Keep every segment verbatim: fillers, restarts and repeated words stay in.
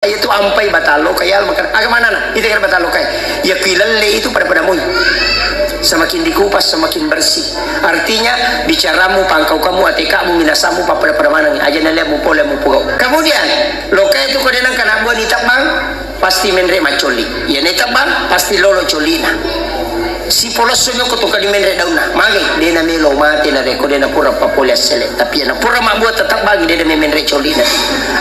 Itu ampai batang lokai, ya, makan. Aga manana? Itu kan batang lokai. Ya, kui lelle itu pada-pada moi. Semakin dikupas, semakin bersih. Artinya, bicaramu, pangkau kamu, ate kamu, minasamu, pada-pada manang. Aja nalemu pole mu pugau. Kemudian, lokai itu kau denang kana buah ni tabang, pasti menre macoli. Ya, ni tabang, pasti lolo colina. Sipolosso nyoko tu kali menre daunna. Magi, dena melo mate na reko dena pura papole assele. Tapi na pura mabuat tetap bagi dena menre colina.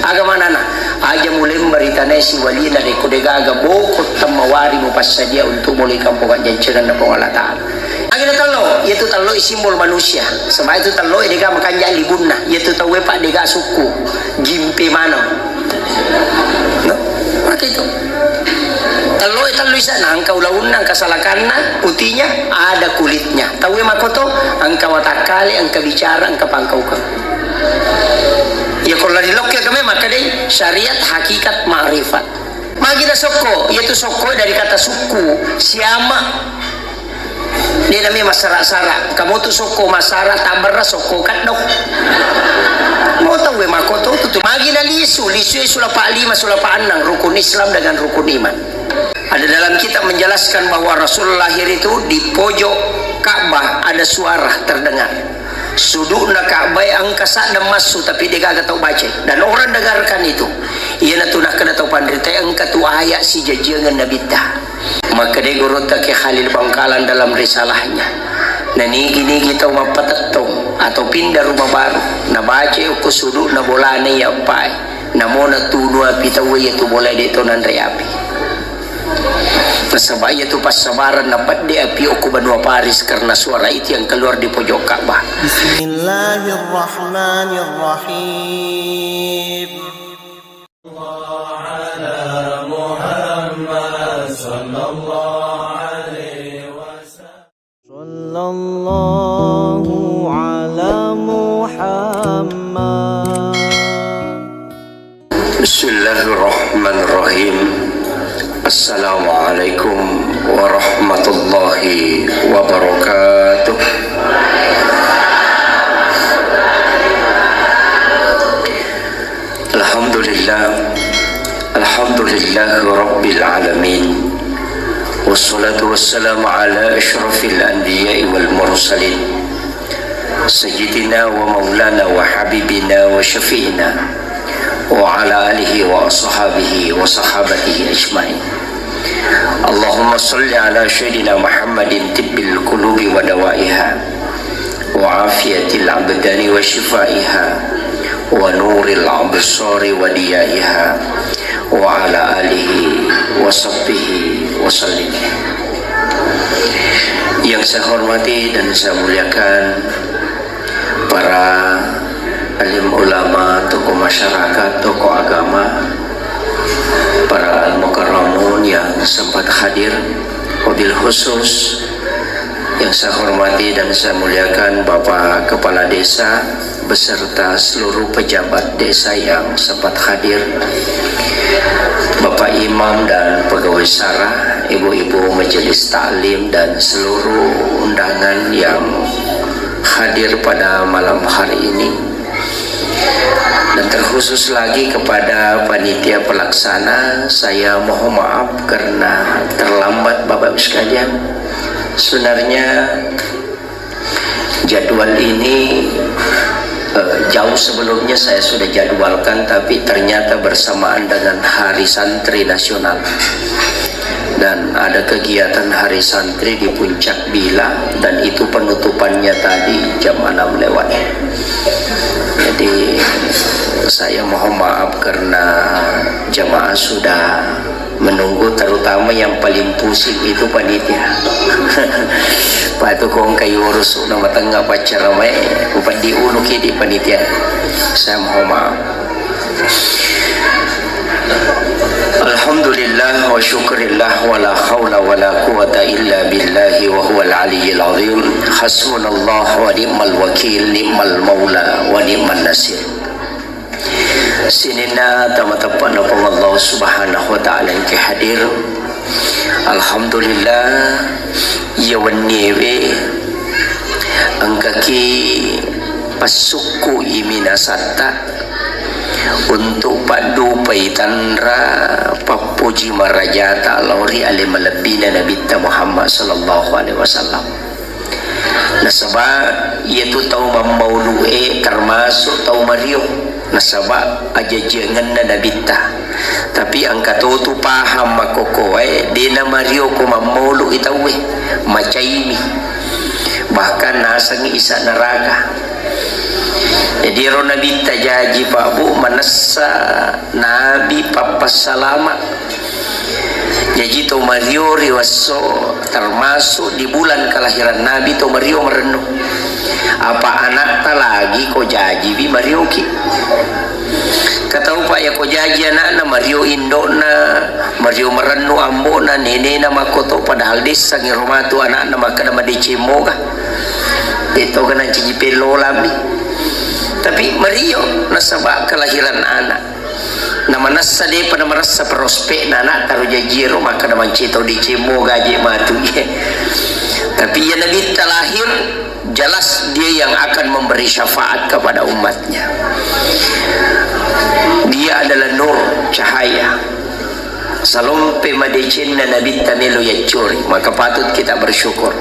Aga manana? Aja mulemba ri tanae siwalina, rekko degaga boko temmawari mupassadia untuk mulai kampung ajjancenganna Puang Allah Ta'ala. Agina tello, yaitu tello simbol manusia. Sebab itu tello dega makanja libunna, yaitu tauwe pak dega sukku, jimpe maneng. No? Maka itu. Tello tellu isa, na engka ulaunna, engka salakanna, putihnya, ada kulitnya. Tauwe makoto, engka watakkale, engka bicara, engka pangkaukeng. Ya, kalau di lokke kami maka dei syariat, hakikat, ma'rifat. Magi na sokko, yaitu sokko dari kata suku, siama. Dia namanya masara-sara. Kamu tu sokko masara, tabarra sokko kaddo. Mau tahu we makoto tu, tu. Magi na lisu, lisu sulapa lima, sulapa enam, rukun Islam dengan rukun iman. Ada dalam kitab menjelaskan bahwa Rasul lahir itu di pojok Ka'bah ada suara terdengar. Sudukna Ka'bah engka sadda massu tapi degaga tau baca. Dan orang dengarkan itu. Iyanatu nakkeda tau panrita engka tu ayat sijajiangan Nabitta. Makkeda gurutta Kiai Khalil Bangkalan dalam risalahnya. Nanigi-nigi tau mappatettong atau pindah rumah baru. Nabaca okko sudukna bolana iya pai. Namo natunu api tauwe iya tu bola de to nanre api. Nasaba iya tu passabaran napedde api okko banua Paris karena suara itu yang keluar di pojok Ka'bah. Bismillahirrahmanirrahim. Sallallahu alaihi wasallam. Sallallahu ala Muhammad. Bismillahirrahmanirrahim. Assalamualaikum warahmatullahi wabarakatuh. Alhamdulillah. Alhamdulillah Rabbil Alamin. Wassalatu wassalamu ala asyrafil anbiya'i wal mursalin. Sayyidina wa maulana wa habibina wa syafi'ina wa ala alihi wa ashabihi wa sahabatihi ajma'in. Allahumma salli ala Sayyidina Muhammadin tibbil qulubi wa dawaiha, wa afiyatil abdani wa shifaiha, wa nuril absari wa diyaiha, wa ala alihi wa sahbihi wa sallim. Yang saya hormati dan saya muliakan para alim ulama, tokoh masyarakat, tokoh agama, para al-mukarramun yang sempat hadir, wabil khusus yang saya hormati dan saya muliakan Bapak Kepala Desa beserta seluruh pejabat desa yang sempat hadir, Bapak Imam dan pegawai syara, ibu-ibu majelis taklim dan seluruh undangan yang hadir pada malam hari ini. Dan terkhusus lagi kepada panitia pelaksana, saya mohon maaf karena terlambat Bapak Ibu sekalian. Sebenarnya jadwal ini, eh, jauh sebelumnya saya sudah jadwalkan, tapi ternyata bersamaan dengan Hari Santri Nasional. Dan ada kegiatan Hari Santri di Puncak Bila, dan itu penutupannya tadi jam enam lewat. Jadi, saya mohon maaf karena jamaah sudah menunggu, terutama yang paling pusing itu panitia. Pak itu kong kayu urus nama tengah pacar mai, upadi ulu kidi panitia. Saya mohon maaf. Alhamdulillah wa syukurillah wa la haula wa la quwata illa billahi wa huwal aliyyil azim. Hasbunallah wa ni'mal wakil, ni'mal maula wa ni'man nasir. Sininna tama teppa'na Puang Allah Subhanahu wa Ta'ala engka hadir. Alhamdulillah, iya wenniewe engkaki passukku i minasatta. untuk paddupai tanra pappoji marajata lao ri ale malebbina Nabitta Muhammad sallallahu alaihi wasallam. Nasaba iyatu tau mammaulu'e termasuk tau mario, nasaba ajajiangenna Nabitta. Tapi engka totu paham makkokkoe, de namario ko mammaulu'i tauwe, macaimi. Bahkan nasengngi isa neraka. Jadi ero Nabitta jaji, Pak Bu, manessa Nabi pappassalama. Jaji to mario ri wesso, termasuk di bulan kelahiran Nabi to mario marennu. Apa anakta lagi ko jajiwi marioki. Katau Pak, ya ko jaji anakna mario indokna, mario marennu ambokna, nenena makkoto, padahal dessangi ro matu anakna makkeda madeceng moga. Deto ga nancaji pellolami. Tapi mario nasaba kelahiran anak. Namanessa depa namaressa prospekna anak taro jajiero, maka namancito deceng moga je matu. Tapi iya Nabitta lahir, jelas dia yang akan memberi syafaat kepada umatnya. Dia adalah nur, cahaya. Salompe madecenna Nabitta melo yaccori, maka patut kita bersyukur.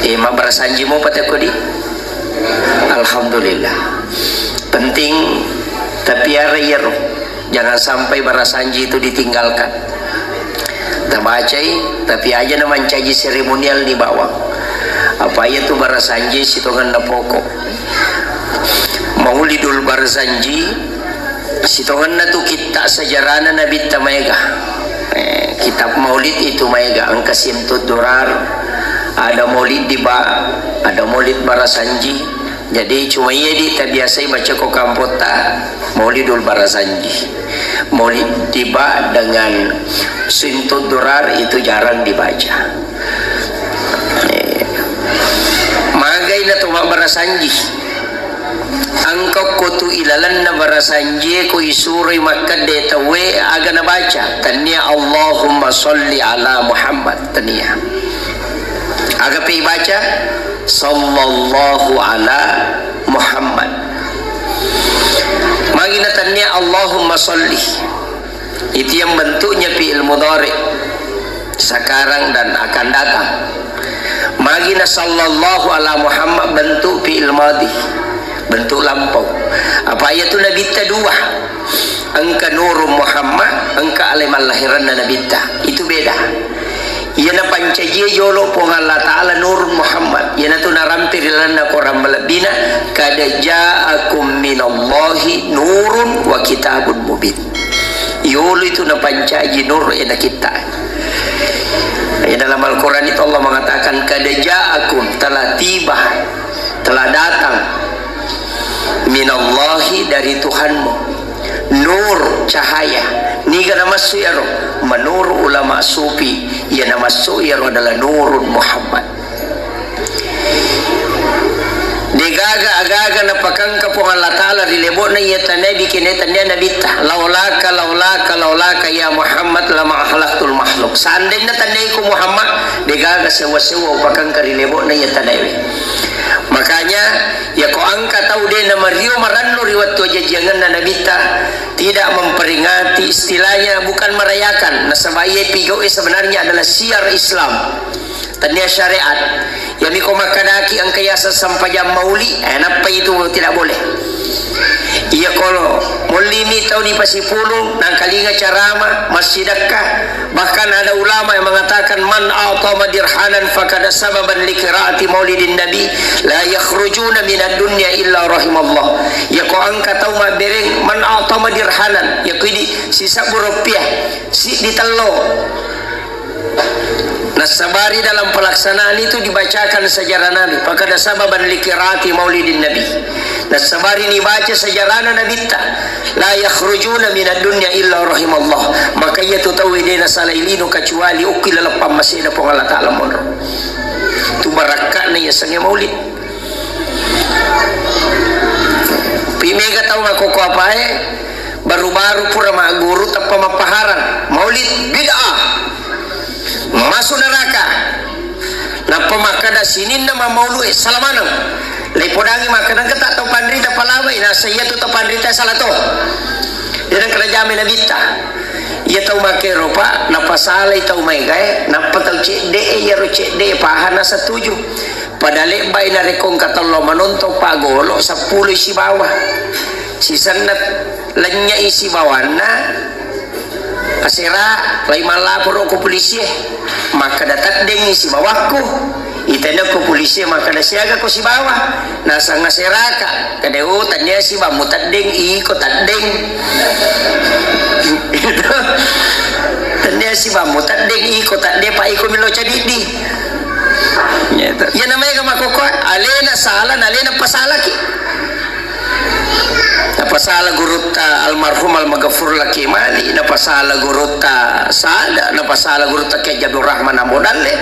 Eh, mabbarasanji mopa teko di? Alhamdulillah. Penting tapiara iyaro. Jangan sampai barasanji itu ditinggalkan. Tabacai, tapi aja na mancaji seremonial ni bawang. Apa iya tu barasanji sitongenna pokok. Maulidul Barzanji, sitongenna tu kitta sejarahna Nabitta maega. Eh, kitab Maulid itu maega, engka Simtud Durar, ada Maulid Diba, ada Maulid Barasanji. Jadi cuma iya di tabiasai baca ko kampotta Maulidul Barasanji. Maulid Diba dengan Simtud Durar itu jarang dibaca. Eh, magai na to mabbarasanji. Engka ko tu ilalenna barasanjie ko isuroi makkedde tauwe aga nabaca, tania Allahumma salli ala Muhammad, tania. Aga pe ibaca? Sallallahu ala Muhammad. Magi na tania Allahumma salli. Itu yang bentuknya fi'il mudhari sekarang dan akan datang. Magi na sallallahu ala Muhammad bentuk fi'il madhi, bentuk lampau. Apa iya tu Nabitta dua? Engka Nurun Muhammad, engka ale mallahiranna Nabitta. Itu beda. Iya napancajie jolo Puang Allah Ta'ala Nurun Muhammad. Iyanatu narampe ri lalenna Quran malebbina, "Qad ja'akum minallahi nurun wa kitabun mubin." Yolo itu napancaji nur, ena kitta. Ya, dalam Al-Quran itu Allah mengatakan, "Qad ja'akum," telah tiba, telah datang, "minallahi," dari Tuhanmu, "nur," cahaya. Niga namassu iyaro? Menurut ulama sufi, iya namassu iyaro adalah Nurun Muhammad. Degaga agaga napakangka Puang Allah Ta'ala ri lebo'na iya tanae bikin tania Nabitta. "Laulaka, laulaka, laulaka ya Muhammad lama ahlaktul makhluk." Seandainya taniaiko Muhammad, degaga sewa-sewa upakangka ri lebo'na iya tanaewe. Makanya, yako engka tau de namario marennu ri wettu ajajiangenna Nabitta, tidak memperingati, istilahnya bukan merayakan. Nasaba iye pigo'e sebenarnya adalah syiar Islam. Tania syariat. Yami ko makkadaki engka yaseng sempajang mauli, eh, nappa itu tidak boleh. Iya kolo mollimi tau di Pasipulung, nangkalinga carama, massidakka. Bahkan ada ulama yang mengatakan, "Man a'tama dirhanan fakada sababan likiraati maulidin nabi, la yakhrujuna minad dunya illa rahimallah." Yako engka tau mabbereng, "Man a'tama dirhanan," yako idi sisabbu rupiah, si ditello. Nassabari dalam pelaksanaan itu dibacakan sejarah Nabi, fakada sababan likiraati maulidin Nabi. Nassabari nibaca sejarahna Nabitta, "La yakhrujuna minad dunya illa rahimallah." Maka iya tu tau de nasalai lino kecuali ukki laleng pammasena Puang Allah Ta'ala monro. Tu barakka'na yasengnge maulid. Pi mega tau makkokko apae, baru-baru pura magguru tappa mappaharang. Maulid bid'ah. Masuk neraka. Nappa makkada sininna mammaulu'e, sala maneng. Leipodangi makkeda, engka ta tau panrita palawai, naseng iyatu tau panrita sala to. Iyana kena jamai nabitta. Iya tau makkero, Pak, napasalai tau maegae, nappa tau cedde'e, iyaro cedde'e pahana setuju. Pada lebbai narekko engka tello manontong pagolo, seppulo sibawa. Sisenna lennyai sibawanna, asera, lai mallaporo ko polisie. Makkeda teddengngi sibawakku. Itana ko polisie makkeda siaga ko sibawa. Naseng aseraka. Kede, oh, tennia sibammu teddeng, iko teddeng. Gitu. Tennia sibammu teddeng, iko teddeng, pa iko melo cadiddi. Gitu. Ya namanya makoko, alena sala, nalena pasalaki. Napasala gurutta almarhum almaghfur laki mali, napasala gurutta Sada, napasala gurutta Kiai Abdul Rahman Ambo Dalle.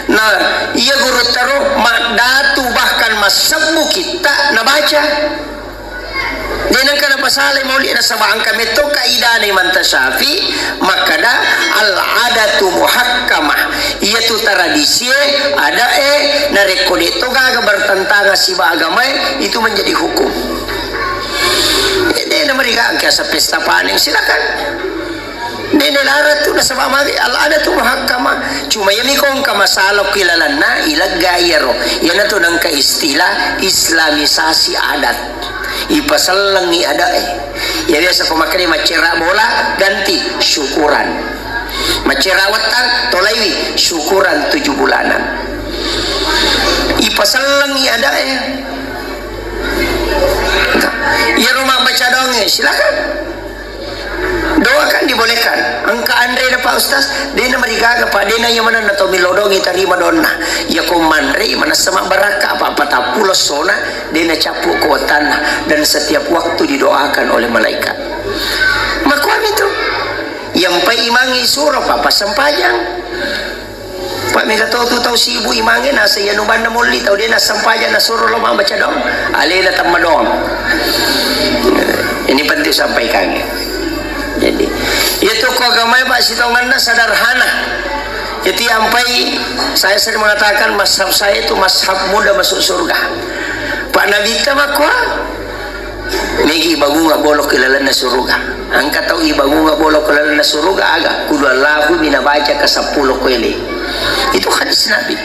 Nah, iya gurutta ro maddatu bahkan massebbu kitta nabaca. De nengka napasalai mauli nasaba engka metto kaidana Imam Tasyafi makkada al-adatu muhakkamah. Iyatu tradisie, adae, narekko de to gaga bertentangan siba agamae, itu menjadi hukum. Eh, de namariga engka asa pesta panen, silakan. De nalarang tu nasaba magi al-adatu muhakkama. Cuma iyami ko engka masalah ki lalenna, ilegga iyaro. Iyanatu nengka istilah islamisasi adat. Ipasellengi adae. Ya biasa ko makkeda maccera bola, ganti syukuran. Maccera wettang, tolaiwi syukuran tujuh bulanan. Ipasellengi adae. Iyaro mabbaca doangnge, silakan. Doa kan dibolehkan. Engka anrena, Pak Ustaz, dena marigaga, Pak, dena iya manenna tau milodongi tarima doanna. Iya ko manre manessa mabbarakka, apa, apa tappulo sona, dena cappu ko wattanna, dan setiap waktu didoakan oleh malaikat. Makuami tu. Yampai imangi suro, Pak, passempajang. Pak, mega to tu tau sibuk imangnge, nasa iya nubanna molli tau de nassempajang nasuro lo mambaca doang. Alena temma doang. Ini penting sampaikan. Jadi, itu ko agamae, Pak, sitonganna sederhana. Jadi, ampai saya sering mengatakan mazhab saya itu mazhab mudah masuk surga. Pak Nabi kita makwa, Megi ibangunga bolok ke lalenna suruga. Engka tau ibangunga bolok ke lalenna suruga aga? Kudu Allahu minabaca ke sepuluh kali. Itu hadis Nabi.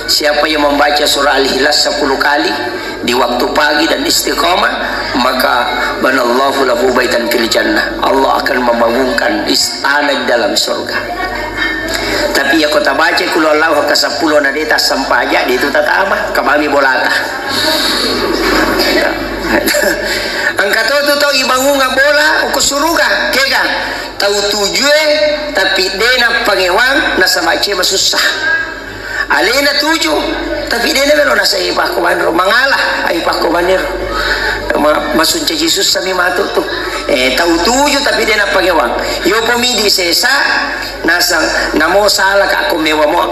Siapa yang membaca surah Al-Ikhlas sepuluh kali di waktu pagi dan istiqamah, maka banallahu lahu baitan fil jannah. Allah akan membangunkan istana di dalam surga. Tapi ya kota baca kulo Allahu ke sepuluh na deta sempaja di itu tatama, kemami bolata. Engka to tu tau ibangunga bola ko suruga, kega? Tau tujue, tapi dena pangewang nasaba cema susah. Alena tuju, tapi dena melo nasai pakko banro, mangala ai pakko baniro. Ma-, masuncaji susah mi matu tu. Eh, tau tuju, tapi dena pangewang. Yopo midi sesa, Nasang, namo sala ka ko mewa mo.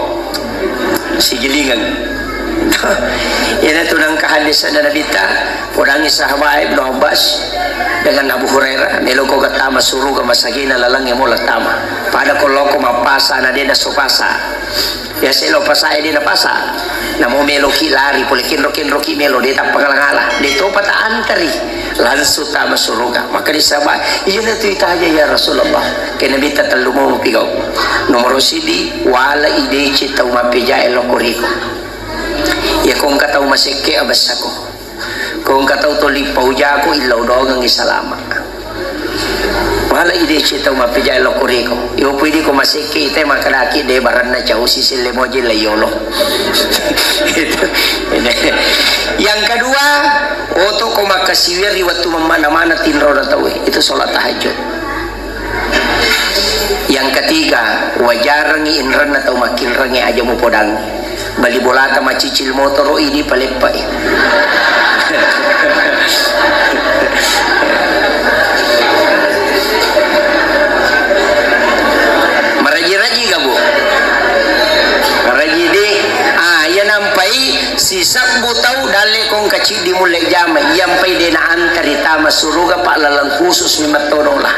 Sigilingan. Iyana tu nangka hadis ada Nabitta, podangi sahabat Ibnu Abbas dengan Abu Hurairah, melo ko gattama suruga masagina lalang mo lattama. Pada ko loko mappasa na dena sopasa. Biasa lo pasa e dena pasa. Namo melo ki lari, pole kenro-kenro ki melo de tappa ngala-ngala. De topa ta antari. Langsung tama suruga. Maka disaba, iyana tu itaja ya Rasulullah. Ke Nabitta tellu mo pigau. Nomoro sidi, wala idece tau mappejae lo koriko. Ya ko engka tau masekke abessako. Ko engka tau toli paujako illa udogengi salama. Wala idece tau mappejae lo koriko. Yopo idi ko masekke ite makkadaki de baranna cau siselle moje la yolo. Itu. Yang kedua, oto ko makkasiwiang ri wettu mammana-mana tinrona tauwe, itu sholat tahajud. Yang ketiga, wajarangi inranna tau makkinrangi aja mupodangi. Bali bolata macicil motoro idi paleppai. Maraji-raji ga, Bu? Maraji di. Ah, iya nampai sisabbu tau dalle kong kaciddi mulle jama. Iya mpai dena antari tama suruga, Pak, lalang khusus mi mattono lah.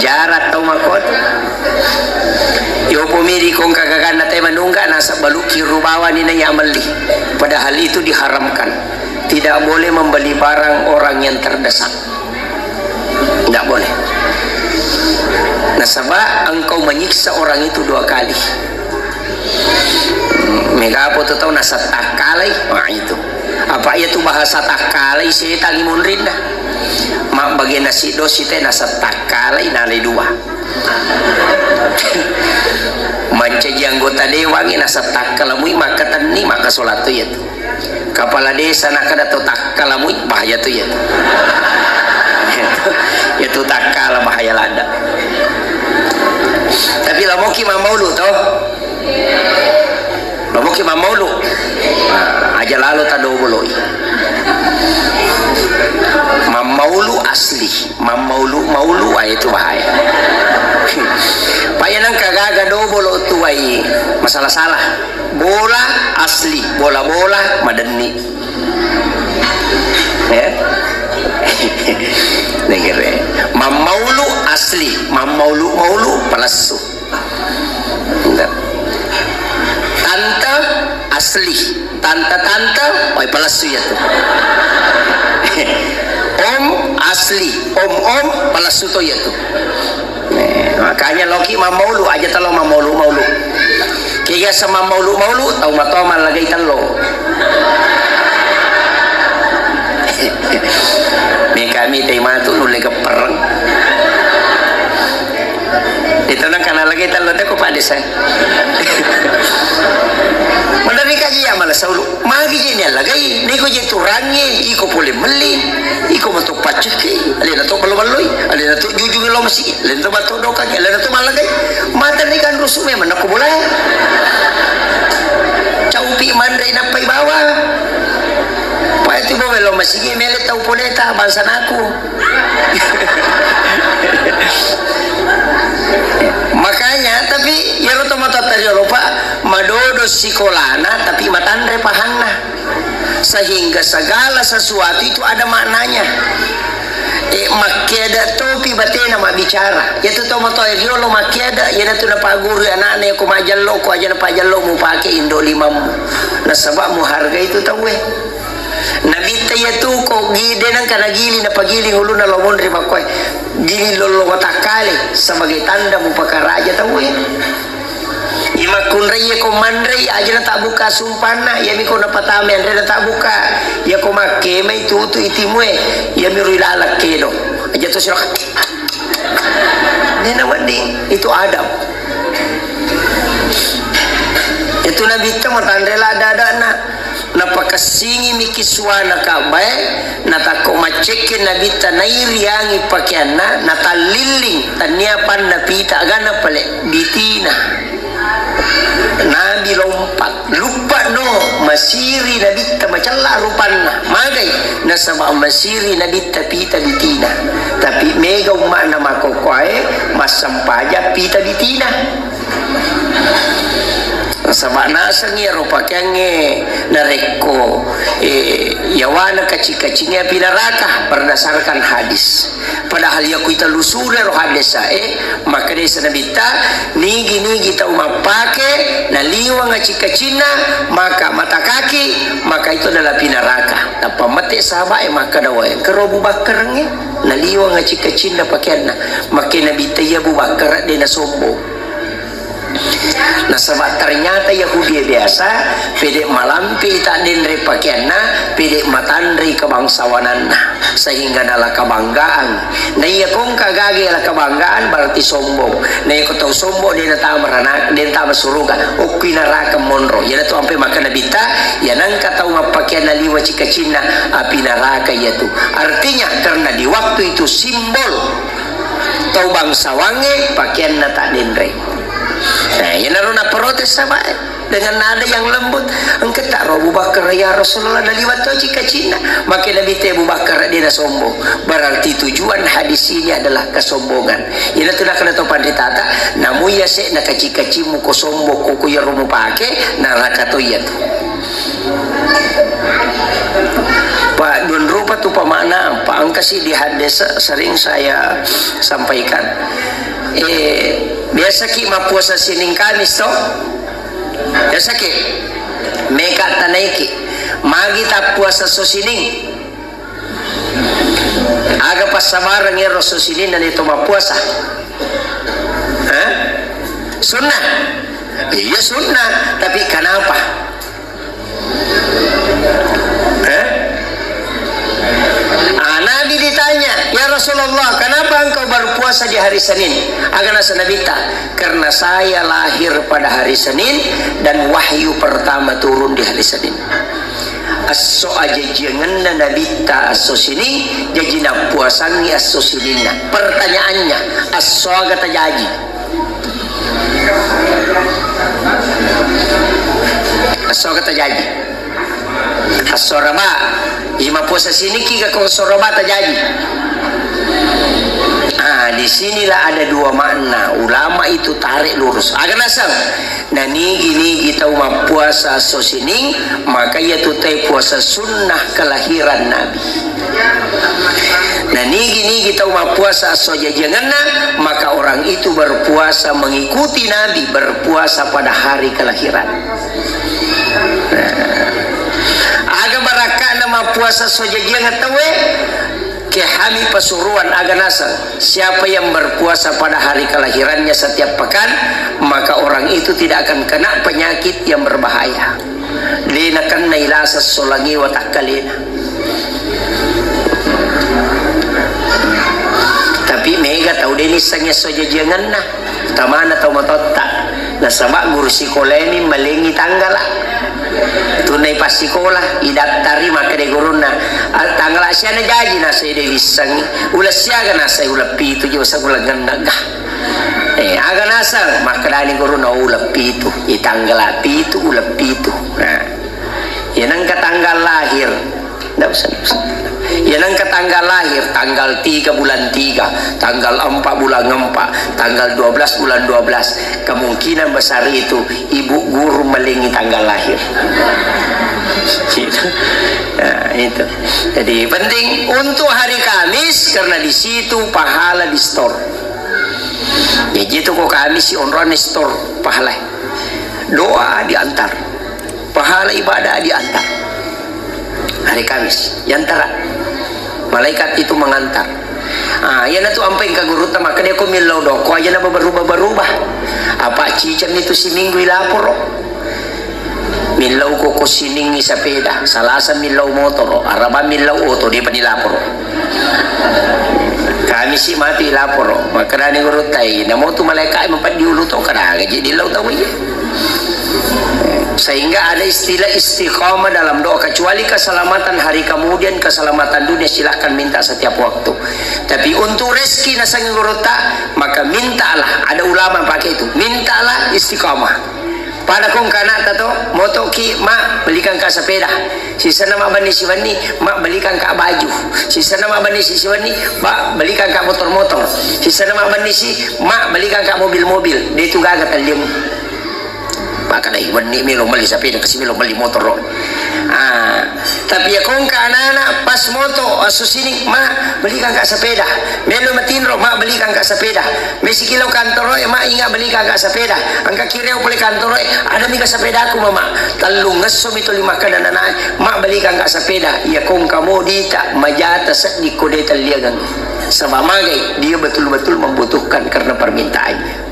Jarak tau makot. Yopo Miri kongka gaganna te manungga, nasaba balukki rubawani na iya melli. Padahal itu diharamkan. Tidak boleh membeli barang orang yang terdesak. Tidak boleh. Nasaba engkau menyiksa orang itu dua kali. Mega apa tu tau nasettakkalai? Wah, itu. Apa iya tu bahasa takkalai setangi munrinna. Mak bagi nasi dosi te nasettakkalai nalai dua. Mancaji anggota dewan e nasab takkalamui, makkatenni, makkasolatto iya tu. Kepala desa nakkeda to takkalamui, bahaya tu iya tu. Iya tu takkala bahaya ladde. Tapi lamoki mammaulu to. Lamoki mammaulu. Nah, aja lalo tadoboloi. Mammaulu asli. Mammaulu-maulu, ah, itu bahaya. Paya nengka gaga dobolo tuai masalah-salah. Bola asli, bola-bola madenni. Ya. Negere. Mammaulu asli, mammaulu-maulu palessu. Tante asli, tante-tante, oi, palessu iya tu. Om asli, om-om, palessu to iya tu. Eh, makanya loki mammaulu, aja telo mammaulu-maulu. Kega sama maulu-maulu, tau matoa mallagai tello. Mekami tei matu nulle geppereng. Itu nang kana lagi tello te ko pada saya. Menari kaji ya malah saulu. Magi je ni allagai, ni ko je turangi, iko pole melli, iko mato pacekki, alena to bello-belloi, alena to jujungi lo masigi, alena to mato dokangi, alena to mallagai. Mata ni kan rusu memang nako bola. Caupi manre nappai bawa. Pae tu bawa lo masigi mele tau poleta bangsa naku. Makanya, tapi iyaro tomatoatta riolo, Pak, madodo sikolana, tapi matanre pahanna. Sehingga segala sesuatu itu ada maknanya. Eh, makkeada topi batena mabbicara. Iyatu tomatoa riolo makkeada, iyanatu napaguru anakna, ko majallo, ko aja napajallo mupake indo limammu. Nasaba muhargai tu tauwe. Nabitta iyatu ko gi-, de nengka nagili, napagiling ulunna lo monri makkoe. Giling lollo watakkale sebagai tanda mupakaraja tauwe. Imakkunrai ko manrei aja natabbuka sumpanna, iyami ko napatama anre natabbuka. Iya ko makkemai tutu itimue, iyami rui lalak kedo. Aja to siro. Nena wedding, itu adab. Itu Nabitta matanre ladda-adana. Napakessingi miki suwana Ka'bae, natakko maccekke Nabitta nairiangi pakeanna, natallilling, tannia panna pita, agana pale, bitina. Nabi lompat, luppa no, masiri Nabitta macella rupanna, magai, nasaba masiri Nabitta pita bitina. Tapi mega umma'na makokkoe, massempajang pita bitina. Nasaba naseng iyaro pakeangnge narekko, eh, yawana kacing-kacingnge api naraka berdasarkan hadis. Padahal iya kui tellu sure ro haddesae, makkedai Nabitta, nigi-nigi tau mappake naliweng acing-kacinna, maka matakaki, maka itu adalah api naraka. Tappa mette sahabae makkeda, "Wae, engka ro Abu Bakkarengnge naliweng acing-kacinna pakeanna." Makke Nabitta, "Iya Abu Bakkar de nasombong." Nasaba ternyata Yahudi biasa, pede malampe taddenre pakeanna, pede matanrei kebangsawananna, sehingga nala kebanggaan. Na iya kongka gage la kebanggaan berarti sombong. Na iya ko tau sombong de natama rana-, de natama suruga, okkui naraka monro. Iyanatu ampe makkeda Nabitta, iya nengka tau mappakeanna liwa cikacinna, api naraka iyatu. Artinya karena di waktu itu simbol tau bangsawangnge pakeanna taddenre. Nah, iyanaro naprotes sahabae dengan nada yang lembut. Engka tak ro Abu Bakar, "Ya Rasulullah, naliwat to cikacinna." Makke Nabitta Abu Bakar de nasombong. Berarti tujuan hadis ini adalah kesombongan. Iyanatu nakkeda to panritata, namu yase na kaci-kacimmu ko sombong ko, ko iyaro mupake, naraka to iyatu. Pak, dua rupa tu pamakna, Pak, engka si di hadis sering saya sampaikan. Eh, Biasaki mappuasa Senin Kamis to? Biasaki? Meka tanaiki. Magi tappuasa so Senin? Aga passabareng ero so Senin na to mappuasa? Hah? Sunnah? Iya sunnah, tapi kenapa? Eh? Ah, Nabi ditanya, "Ya Rasulullah, kenapa engkau berpuasa di hari Senin?" Aga naseng Nabitta, "Karena saya lahir pada hari Senin dan wahyu pertama turun di hari Senin." Esso ajajiangenna Nabitta esso Senin, jaji nappuasangngi esso Seninna. Pertanyaannya, esso aga tajaji? Esso aga tajaji? Esso Araba. Iji mappuasa Seninki ga ko esso Araba tajaji? Ah, di sinilah ada dua makna. Ulama itu tarik lurus. Aga naseng? Na nigi-nigi tau mappuasa esso Senin, maka iyatu tau puasa sunnah kelahiran Nabi. Na nigi-nigi tau mappuasa esso ajajiangenna, maka orang itu berpuasa mengikuti Nabi, berpuasa pada hari kelahiran. Nah, aga barakka'na mappuasa esso ajajiangeng tauwe? Ke hami Pasuruan, aga naseng, siapa yang berpuasa pada hari kelahirannya setiap pekan, maka orang itu tidak akan kena penyakit yang berbahaya. De nakennai lasa esso langiwa takkalena. Tapi mega tau de nissengngi esso ajajiangenna. Utamana tau matotta. Nasaba guru sikolaemi malengngi tanggala. Tunai passikola, idattari, makkeda gurunna, "Ah, tanggala siana jaji?" Nasai de wissengngi. Uleng siaga? Nasai uleng pitu, jo, sa uleng genne'ga. Eh, aga naseng? Makkedani gurunna, "Oh, uleng pitu. I tanggala pitu, uleng pitu." Nah, iya nengka tanggal lahir. Nggak usah, nggak usah. Ya, nengka tanggal lahir, tanggal tiga bulan tiga, tanggal empat bulan empat, tanggal dua belas bulan dua belas. Kemungkinan besar itu ibu guru malengngi tanggal lahir. Gitu. Nah, itu. Jadi penting untuk hari Kamis karena di situ pahala di store. Jadi itu ko Kamis si onrone store pahala. Doa diantar. Pahala ibadah diantar. Hari Kamis, yantara. Malaikat itu mengantar. Ah, iyanatu ampai engka gurutta makkeda ko millau doko aja na berubah-berubah. Apa cicam itu siminggu ilaporo. Millau koko siningi sepeda, Salasa millau motoro, Araba millau oto, dia pani laporo. Kamisi matu ilaporo, makkedani guruttai, namo tu malaikat mapeddi ulu to, kadaga jadi lau tau iya. Sehingga ada istilah istiqamah dalam doa, kecuali keselamatan hari kemudian, keselamatan dunia silahkan minta setiap waktu. Tapi untuk rezeki nasengngi gurutta, maka mintalah. Ada ulama pakai itu, mintalah istiqamah. Pada kong kanata to, motoki, "Ma, belikan ka sepeda." Sisana ma banni sibanni, "Ma, belikan ka baju." Sisana ma banni si sibanni, "Ma, belikan ka motor-motor." Sisana ma banni si, "Ma, belikan ka mobil-mobil." De tu gaga talliang. Maka dai wenni melo meli sepeda, kasi melo meli motor. Ah, tapi ya kongka anak-anak pas moto, ah, susini, "Ma, belikan ka sepeda." Melo matinro, "Ma, belikan ka sepeda." Mesi kilo kantoro, "Ma, inga belikan ka sepeda." Angka kireo pole kantoro, "Ada mika sepedaku, Mama." Tellung esso mi tuli makkeda anak-anak, "Ma, belikan ka sepeda." Ya kongka modita, majata seddi ko de talliangang. Saba magai, dia betul-betul membutuhkan karena permintaannya.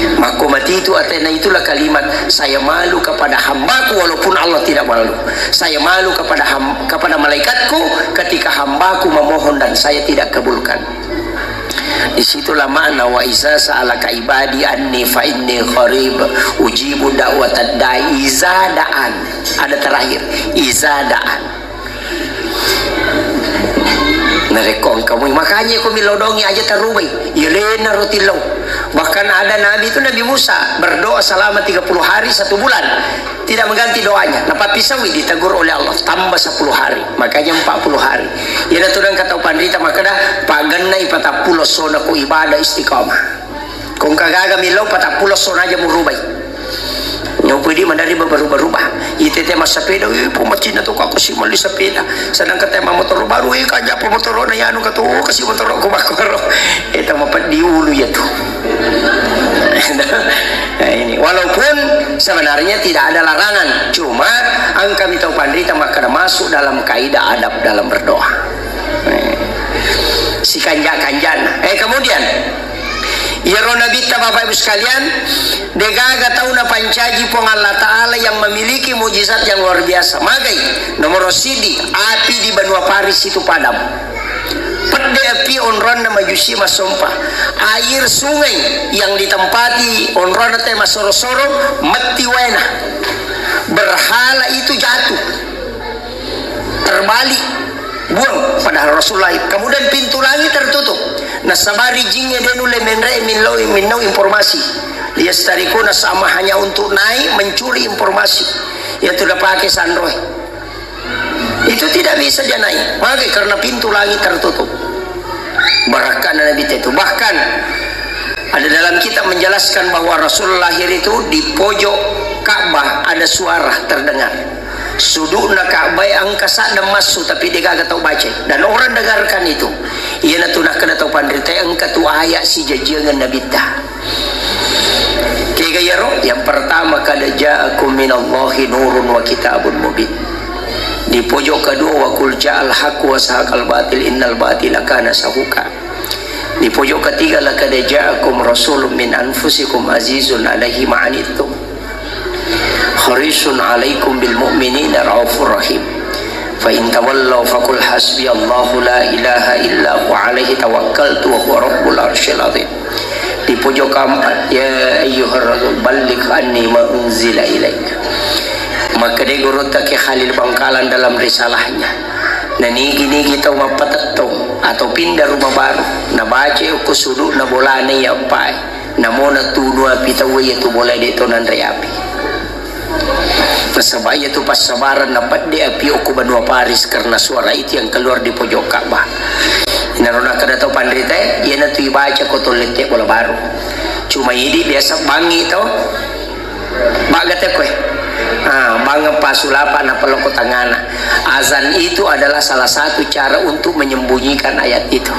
Makko matitu atena itulah kalimat, "Saya malu kepada hambaku walaupun Allah tidak malu. Saya malu kepada ham-, kepada malaikatku ketika hambaku memohon dan saya tidak kabulkan." Disitulah makna, "Wa iza sa'alaka ibadi anni fa inni qarib, ujibu da'watad da'i iza da'an." Ada terakhir, "Iza da'an." Narekko engka mui, makanya ko millau dongi aja tarubai. Iya lena roti lau. Bahkan ada nabi itu, Nabi Musa, berdoa selama tiga puluh hari, satu bulan. Tidak mengganti doanya. Napappisaui, ditegur oleh Allah, tambah sepuluh hari. Makanya empat puluh hari. Iya, naturang kata panrita makkeda, "Pagennai patappulo sona ko ibadah istiqamah." Kongka gaga millau patappulo sona aja murubai. Nyopo di madari berubah-ubah. Itete massepeda, "Eh, po macinna to, kako si melli sepeda." Sedangkan tema motor baru, "Eh, kaja po motoro na yanu ka to, kasi motoro ko bakoro." Eta mapeddi ulu ya tu. Walaupun sebenarnya tidak ada larangan, cuma engka mi tau panrita makkeda masuk dalam kaidah adab dalam berdoa. Eh, sikanja-kanjana. Eh, kemudian, iyaro Nabitta, Bapak Ibu sekalian, degaga tau napancaji Puang Allah Ta'ala yang memiliki mujizat yang luar biasa. Magai, nomor sidi, api di benua Paris itu padam. Pedde api onronna majusi massompa. Air sungai yang ditempati onronna te massoro-soro, metti waena. Berhala itu jatuh. Terbalik. Buang pada Rasulullah. Kemudian pintu langit tertutup. Nasabari jingnge de nulle menre minlau, minnau informasi. Liyastarikuna sama hanya untuk naik mencuri informasi. Yaitu dapake sanroe. Itu tidak bisa dia naik. Magai? Karena pintu langit tertutup. Barakkana Nabitta itu. Bahkan ada dalam kitab menjelaskan bahwa Rasul lahir itu di pojok Ka'bah ada suara terdengar. Sudukna Ka'bah engka sadda massu tapi degaga tau baca. Dan orang dengarkan itu. Iyanatu nakkeda tau panrita engka tu ayat sijajiangan Nabitta. Kega iyaro? Yang pertama, "Qad ja'akum minallahi nurun wa kitabun mubin." Di pojok kedua, "Wa qul ja'al haqqu wa zahaqal batil innal batila kana zahuqa." Di pojok ketiga, "Laqad ja'akum rasulun min anfusikum azizun alaihi ma anittum harisun alaikum bil mu'minina raufur rahim. Fa in tawallaw faqul hasbiyallahu la ilaha illa huwa alaihi tawakkaltu wa huwa rabbul arsyil azim." Di pojok keempat, "Ya ayyuhar rasul balligh anni ma unzila ilaik." Makkeda gurutta Kiai Khalil Bangkalan dalam risalahnya, nanigi-nigi tau mappatettong atau pindah rumah baru, nabaca okko sudukna bolana iya eppae, namo natunu api tauwe iyatu bolae de to nanre api. Nasaba iyatu passabaran napedde api okko banua Paris karena suara itu yang keluar di pojok Ka'bah. Inaro nakkeda tau panritae, iyanatu ibaca ko tollette bola baru. Cuma idi biasa bangi to. Bagga te koe. Ah, bangeng pasulapa nappa lokko tangana. Azan itu adalah salah satu cara untuk menyembunyikan ayat itu.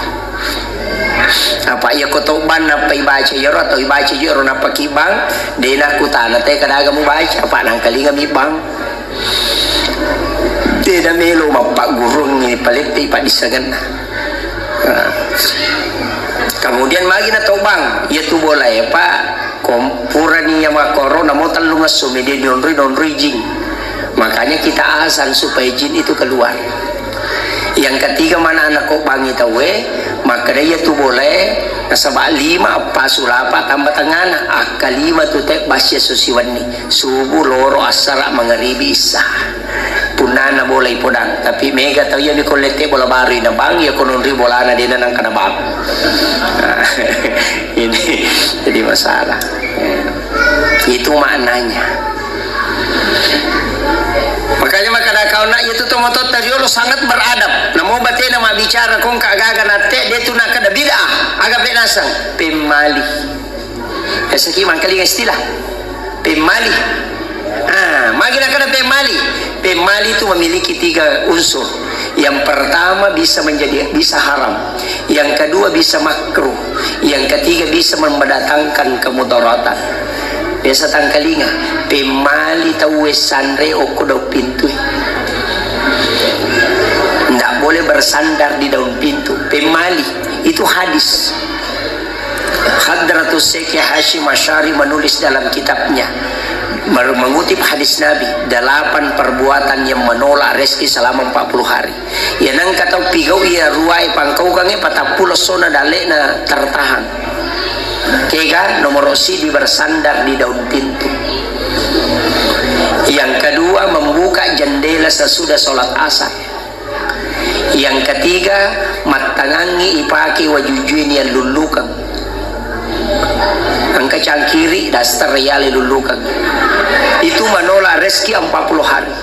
Apa iya ko tau bang nappa ibaca iyaro atau ibaca iyaro nappa ki bang, de nakkutana te kadaga mubaca, apa nangkalinga mi bang. De namelo mappaggurungngi paleppe paddissengenna. Nah. Kemudian magi na tau bang, iyatu bolae pa Kom-, purani iya makkoro, namo tellung esso mi de nionroi, nonroi jin. Makanya kita azan supaya jin itu keluar. Yang ketiga, mana anak kok bangi tauwe, makkeda iyatu bolae, nasaba lima, eppa sulapa, tamba tengana, akkalima tu te bassi esso siwenni, subuh, loro, assara, mangaribi, issa. Punnana bola ipodang, tapi mega tau iya mi ko lette bola baru na bang, iya ko nonri bolana dena nangka na bang. Ini jadi masalah. Itu maknanya. Makanya makkeda kau nak, itu tomototta riolo sangat beradab. Namo batena mabbicara kongka gaga natte, de tu nakkeda bid'ah. Aga penasang? Pemmali. Biasa ki mangkalinga istilah pemmali. Ah, magi nakkeda pemmali? Pemmali itu memiliki tiga unsur. Yang pertama bisa menjadi, bisa haram. Yang kedua bisa makruh. Yang ketiga bisa mendatangkan kemudaratan. Biasa tangkalinga, pemmali tauwe sanre okko daun pintu. Ndak boleh bersandar di daun pintu. Pemmali, itu hadis. Hadratus Syekh Hashim Asy'ari menulis dalam kitabnya, mer-, mengutip hadis Nabi, delapan perbuatan yang menolak rezeki selama empat puluh hari. Iya nengka tau pigau iya ruwae pangkaukangnge patappulo essona dalle'na tertahan. Kega nomoro sidi bersandar di daun pintu. Yang kedua, membuka jendela sesudah sholat asar. Yang ketiga, mattangangngi ipake wajujue niallullukeng. Engka cangkiri, daster, yale lullukeng. Itu menolak rezeki empat puluh hari.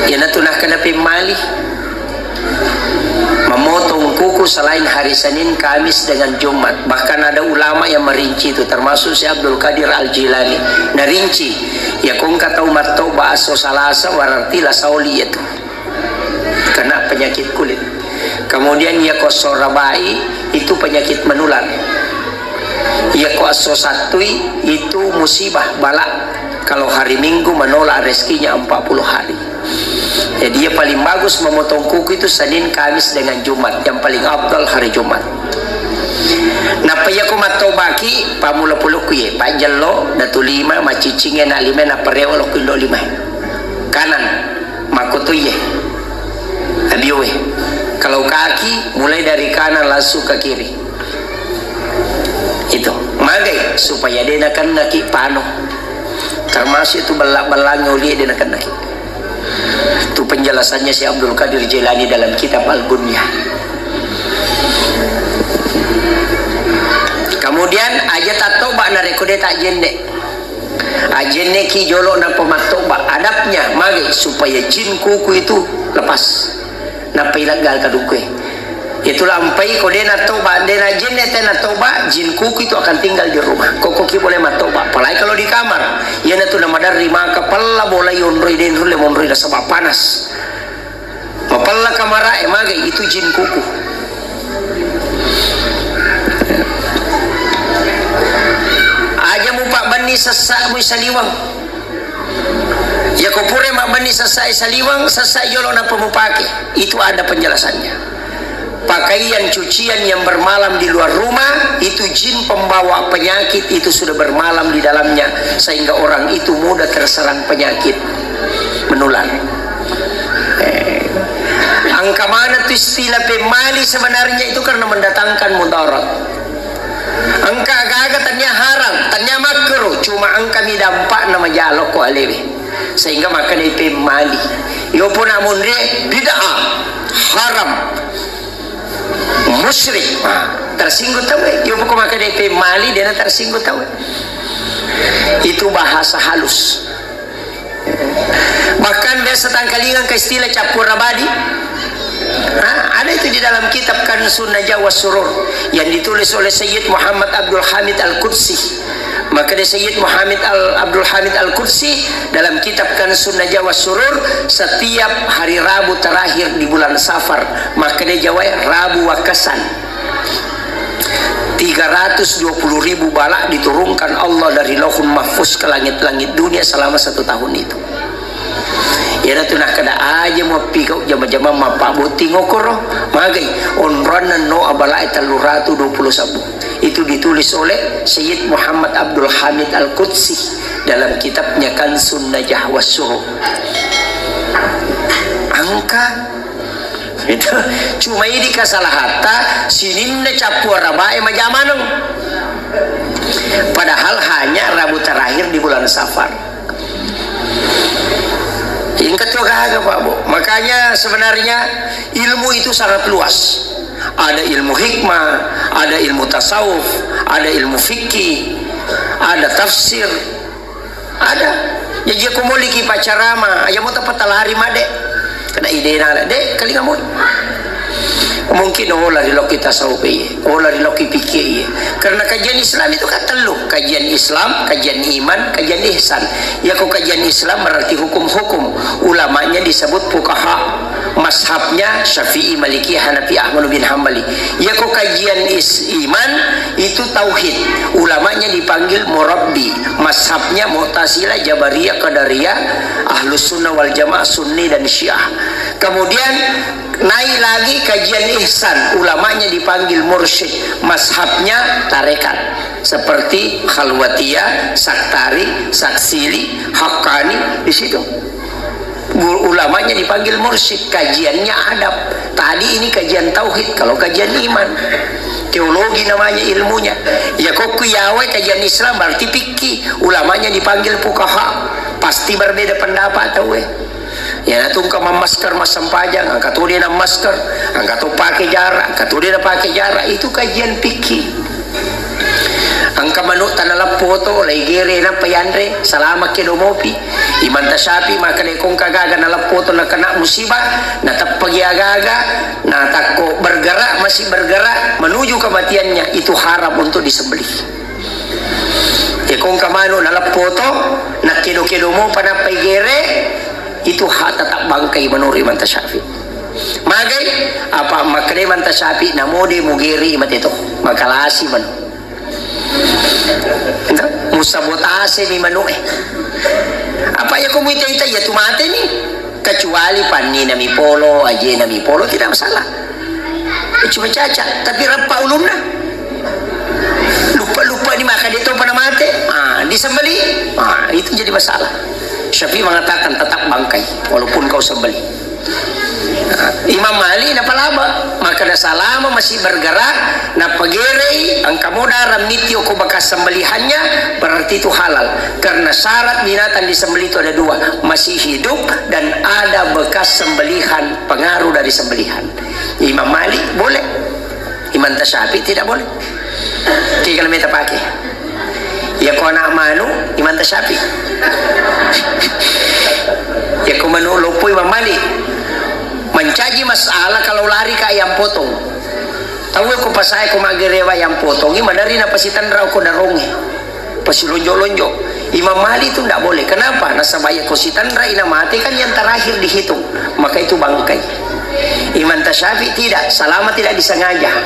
Iyanatu nakkeda pemmali. Memotong kuku selain hari Senin, Kamis, dengan Jumat. Bahkan ada ulama yang merinci itu, termasuk Syekh Abdul Qadir Al-Jilani. Narinci, ya kongka tau mattoba asso Salasa, berarti la saoli itu. Kena penyakit kulit. Kemudian ya kosorabai itu penyakit menular. Iya ko esso Sattui itu musibah, bala. Kalau hari Minggu menolak rezekinya empat puluh hari. Jadi, iya paling bagus memotong kuku itu Senin, Kamis, dengan Jumat. Yang paling afdal hari Jumat. Nappa iya ko mattobaki, pammula pulukku ye, pajjello, datu lima, macciccingnge na lima, nappa rewe lokku indo lima. Kanan, makkutu ye. Abiowe. Kalau kaki, mulai dari kanan langsung ke kiri. Itu. Magai, supaya de nakennaki pano. Termasuk itu bella-bellangnge oli de nakennaki. Itu penjelasannya Syekh Abdul Qadir Jailani dalam kitab Al-Gunyah. Kemudian, aja tattoba narekko de tajenne. Ajenneki jolo nappa mattoba. Adabnya, magai, supaya jin kuku itu lepas. Nappa ileggal kadukue. Itu lampai ko de nattoba, de najenne te nattoba, jin kuku itu akan tinggal di rumah. Koko ki boleh mattoba, apalagi kalau di kamar. Iyanatu namaderri maka pella bola yonroi, denru le monroi nasaba panas. Mapella kamarae, magai, itu jin kuku. Aja mupabbenni sessa'mu saliweng. Yako pura mabbenni sessa'e saliweng, sessa'e jolo nappa mupake. Itu ada penjelasannya. Pakaian cucian yang bermalam di luar rumah, itu jin pembawa penyakit itu sudah bermalam di dalamnya, sehingga orang itu mudah terserang penyakit menular. Eh, engka maneng tu istilah pemmali sebenarnya itu karena mendatangkan mudarat. Engka aga-aga tania haram, tania makruh, cuma engkami dampakna majalo ko alewe. Sehingga makkedai pemmali. Yopo na monrie bid'ah, haram, musyrik. Ah, tersinggung tauwe. Yopo ko makkedai pemmali, dena tersinggung tauwe. Itu bahasa halus. Bahkan biasa tangkalingan ke istilah cappur abadi. Ha, ada itu di dalam kitab Kanzun Najah was Surur yang ditulis oleh Sayyid Muhammad Abdul Hamid Al-Qudsi. Maka dari Sayyid Muhammad Al-, Abdul Hamid Al-Qudsi dalam kitab Kanzun Najah was Surur, setiap hari Rabu terakhir di bulan Safar, maka dia jawai Rabu Wakasan. Tiga ratus dua puluh ribu bala diturunkan Allah dari Lauhul Mahfuz ke langit-langit dunia selama satu tahun itu. Iyanatu nakkeda aja muappi kau jama-jamang mappabbotting okoro. Magai onroanna no abalae tellu ratu dua puluh sabbu. Itu ditulis oleh Sayyid Muhammad Abdul Hamid Al-Qudsi dalam kitabnya Kanzun Najah was Surur. Engka Itu. Cuma idi kesalahatta, sininna cappua rabae majamaneng. Padahal hanya Rabu terakhir di bulan Safar. Engka tu gaga, Pak Bu. Makanya sebenarnya ilmu itu sangat luas. Ada ilmu hikmah, ada ilmu tasawuf, ada ilmu fikih, ada tafsir, ada. Jaji ko molliki paccarama, aja mo tappa talari madde. Kena idena, de, kalinga moi. Mungkin, oh, lari lokki tasawuf iye, oh, lari lokki fikih iye. Karena kajian Islam itu kan tellu, kajian Islam, kajian iman, kajian ihsan. Ya, ko kajian Islam berarti hukum-hukum. Ulamanya disebut fuqaha. Mazhabnya Syafi'i, Maliki, Hanafi, Ahmad bin Hambali. Ya, ko kajian is-, iman itu tauhid. Ulamanya dipanggil murabbi. Mazhabnya Mu'tazilah, Jabariyah, Qadariyah, Ahlus Sunnah wal Jamaah, Sunni dan Syiah. Kemudian naik lagi kajian ihsan. Ulamanya dipanggil mursyid. Mazhabnya tarekat. Seperti Khalwatiyah, Saktari, Saksili, Haqqani, di situ. Gu-, ulamanya dipanggil mursyid, kajiannya adab. Tadi ini kajian tauhid, kalau kajian iman. Teologi namanya ilmunya. Ya, kokku yawai kajian Islam berarti fikih. Ulamanya dipanggil fuqaha. Pasti berbeda pendapat tauwe. Ya, natungka mammasker massempajang, angka tu dia nammasker, angka tu pake jarak, angka tu dia napake jarak. Itu kajian fikih. Engka manu tanaleppoto, laigere nappa yanre, salama kedo mopi. Imanta Syafi'i makkeda ko engka gaga naleppoto nakena musibah, nateppagi agaga, natakko bergerak, masih bergerak menuju kematiannya, itu haram untuk disembelih. Iko engka manu naleppoto, nakkedo-kedo mopa nappa igere, itu ha-, tetap bangkai menurut Imanta Syafi'i. Magai, apa makkeda Imanta Syafi'i, namo de mugere mate to, makalasi manu. Musabotasemi manu'e. Apa iya ko muita-ita iya tu mateni? Kecuali pannina mi polo, ajena mi polo, tidak masalah. Cuma caca, tapi rappa ulunna. Lupa-lupa ni maka dia tahu pada mate. Ah, disembeli. Ah, itu jadi masalah. Syafi'i mengatakan tetap bangkai walaupun kau sembeli. Imam Malik napalaba, maka nasalama masih bergerak, napagerei, engka modara miti oko bekas sembelihannya, berarti itu halal. Karena syarat binatang disembelih itu ada dua, masih hidup dan ada bekas sembelihan, pengaruh dari sembelihan. Imam Malik boleh, Imam Tasyafi tidak boleh. Kegana meta pake. Iya ko anak manu, Imam Tasyafi. Iya ko manu loppo, Imam Malik. Mancaji masalah kalau lari ka ayam potong. Tahu ko pasae ko maggerewa ayam potong, ini madari na pasitanra ko darongi. Pasilonjo-lonjo. Imam Malik itu ndak boleh. Kenapa? Nasaba iya ko sitanra ina mati kan yang terakhir dihitung. Maka itu bangkai. Imam Tasyafi tidak, salama tidak disengaja.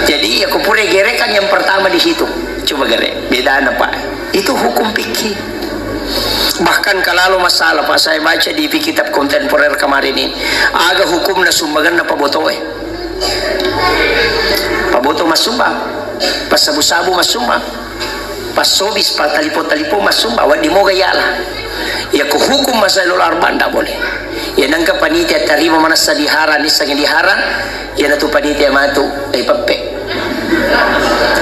Jadi, iya ko pura gere kan yang pertama dihitung. Coba gere, beda apa? Itu hukum fikih. Bahkan kalau masalah, Pak, saya baca di kitab kontemporer kemarin ini, aga hukumna sumbangan apa botoe? Paboto massumbang, passabu-sabu massumbang, passobis, patalipo-talipo massumbang, waddi moga yala. Iya ko hukum masalah arba ndak boleh. Iya nangka panitia tarima manassa diharang, nissengngi diharang, iyanatu panitia matu, eh, peppe.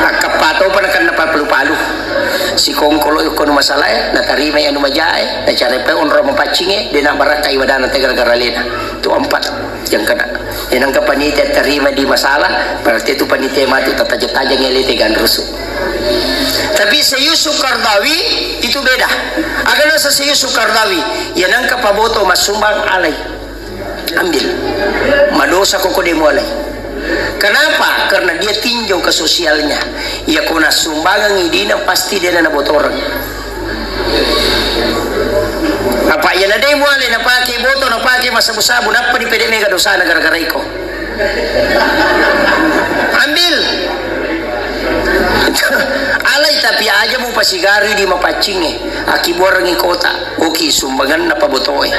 Akkappa topa nakenna papalu-palu. Sikongkolo kono masalae, natarimai anu majae, nacarepe onro mapaccinge, de nabarakkai wadana te gara-gara lena. Tu empat yang kena. Iya nangka panitia tarima di masalah, berarti itu panitia matu tataja-taja ngele te ganrusu. Tapi Sayyid Yusuf Qaradawi itu beda. Aga nasa Sayyid Yusuf Qaradawi, iya nangka paboto massumbang alai. Ambil. Madosa ko ko de mualai. Kenapa? Karena dia tinjau ke sosialnya. Iya ko nassumbangeng idina pasti de nabotoreng. Apa iya na de mualai napake boto, napake massabu-sabu, nappa dipede mega dosana gara-gara iko. Ambil. Alai tapi aja mupasigarui di mapaccinge. Akkibuarengngi kota. Oki sumbanganna pabotoe.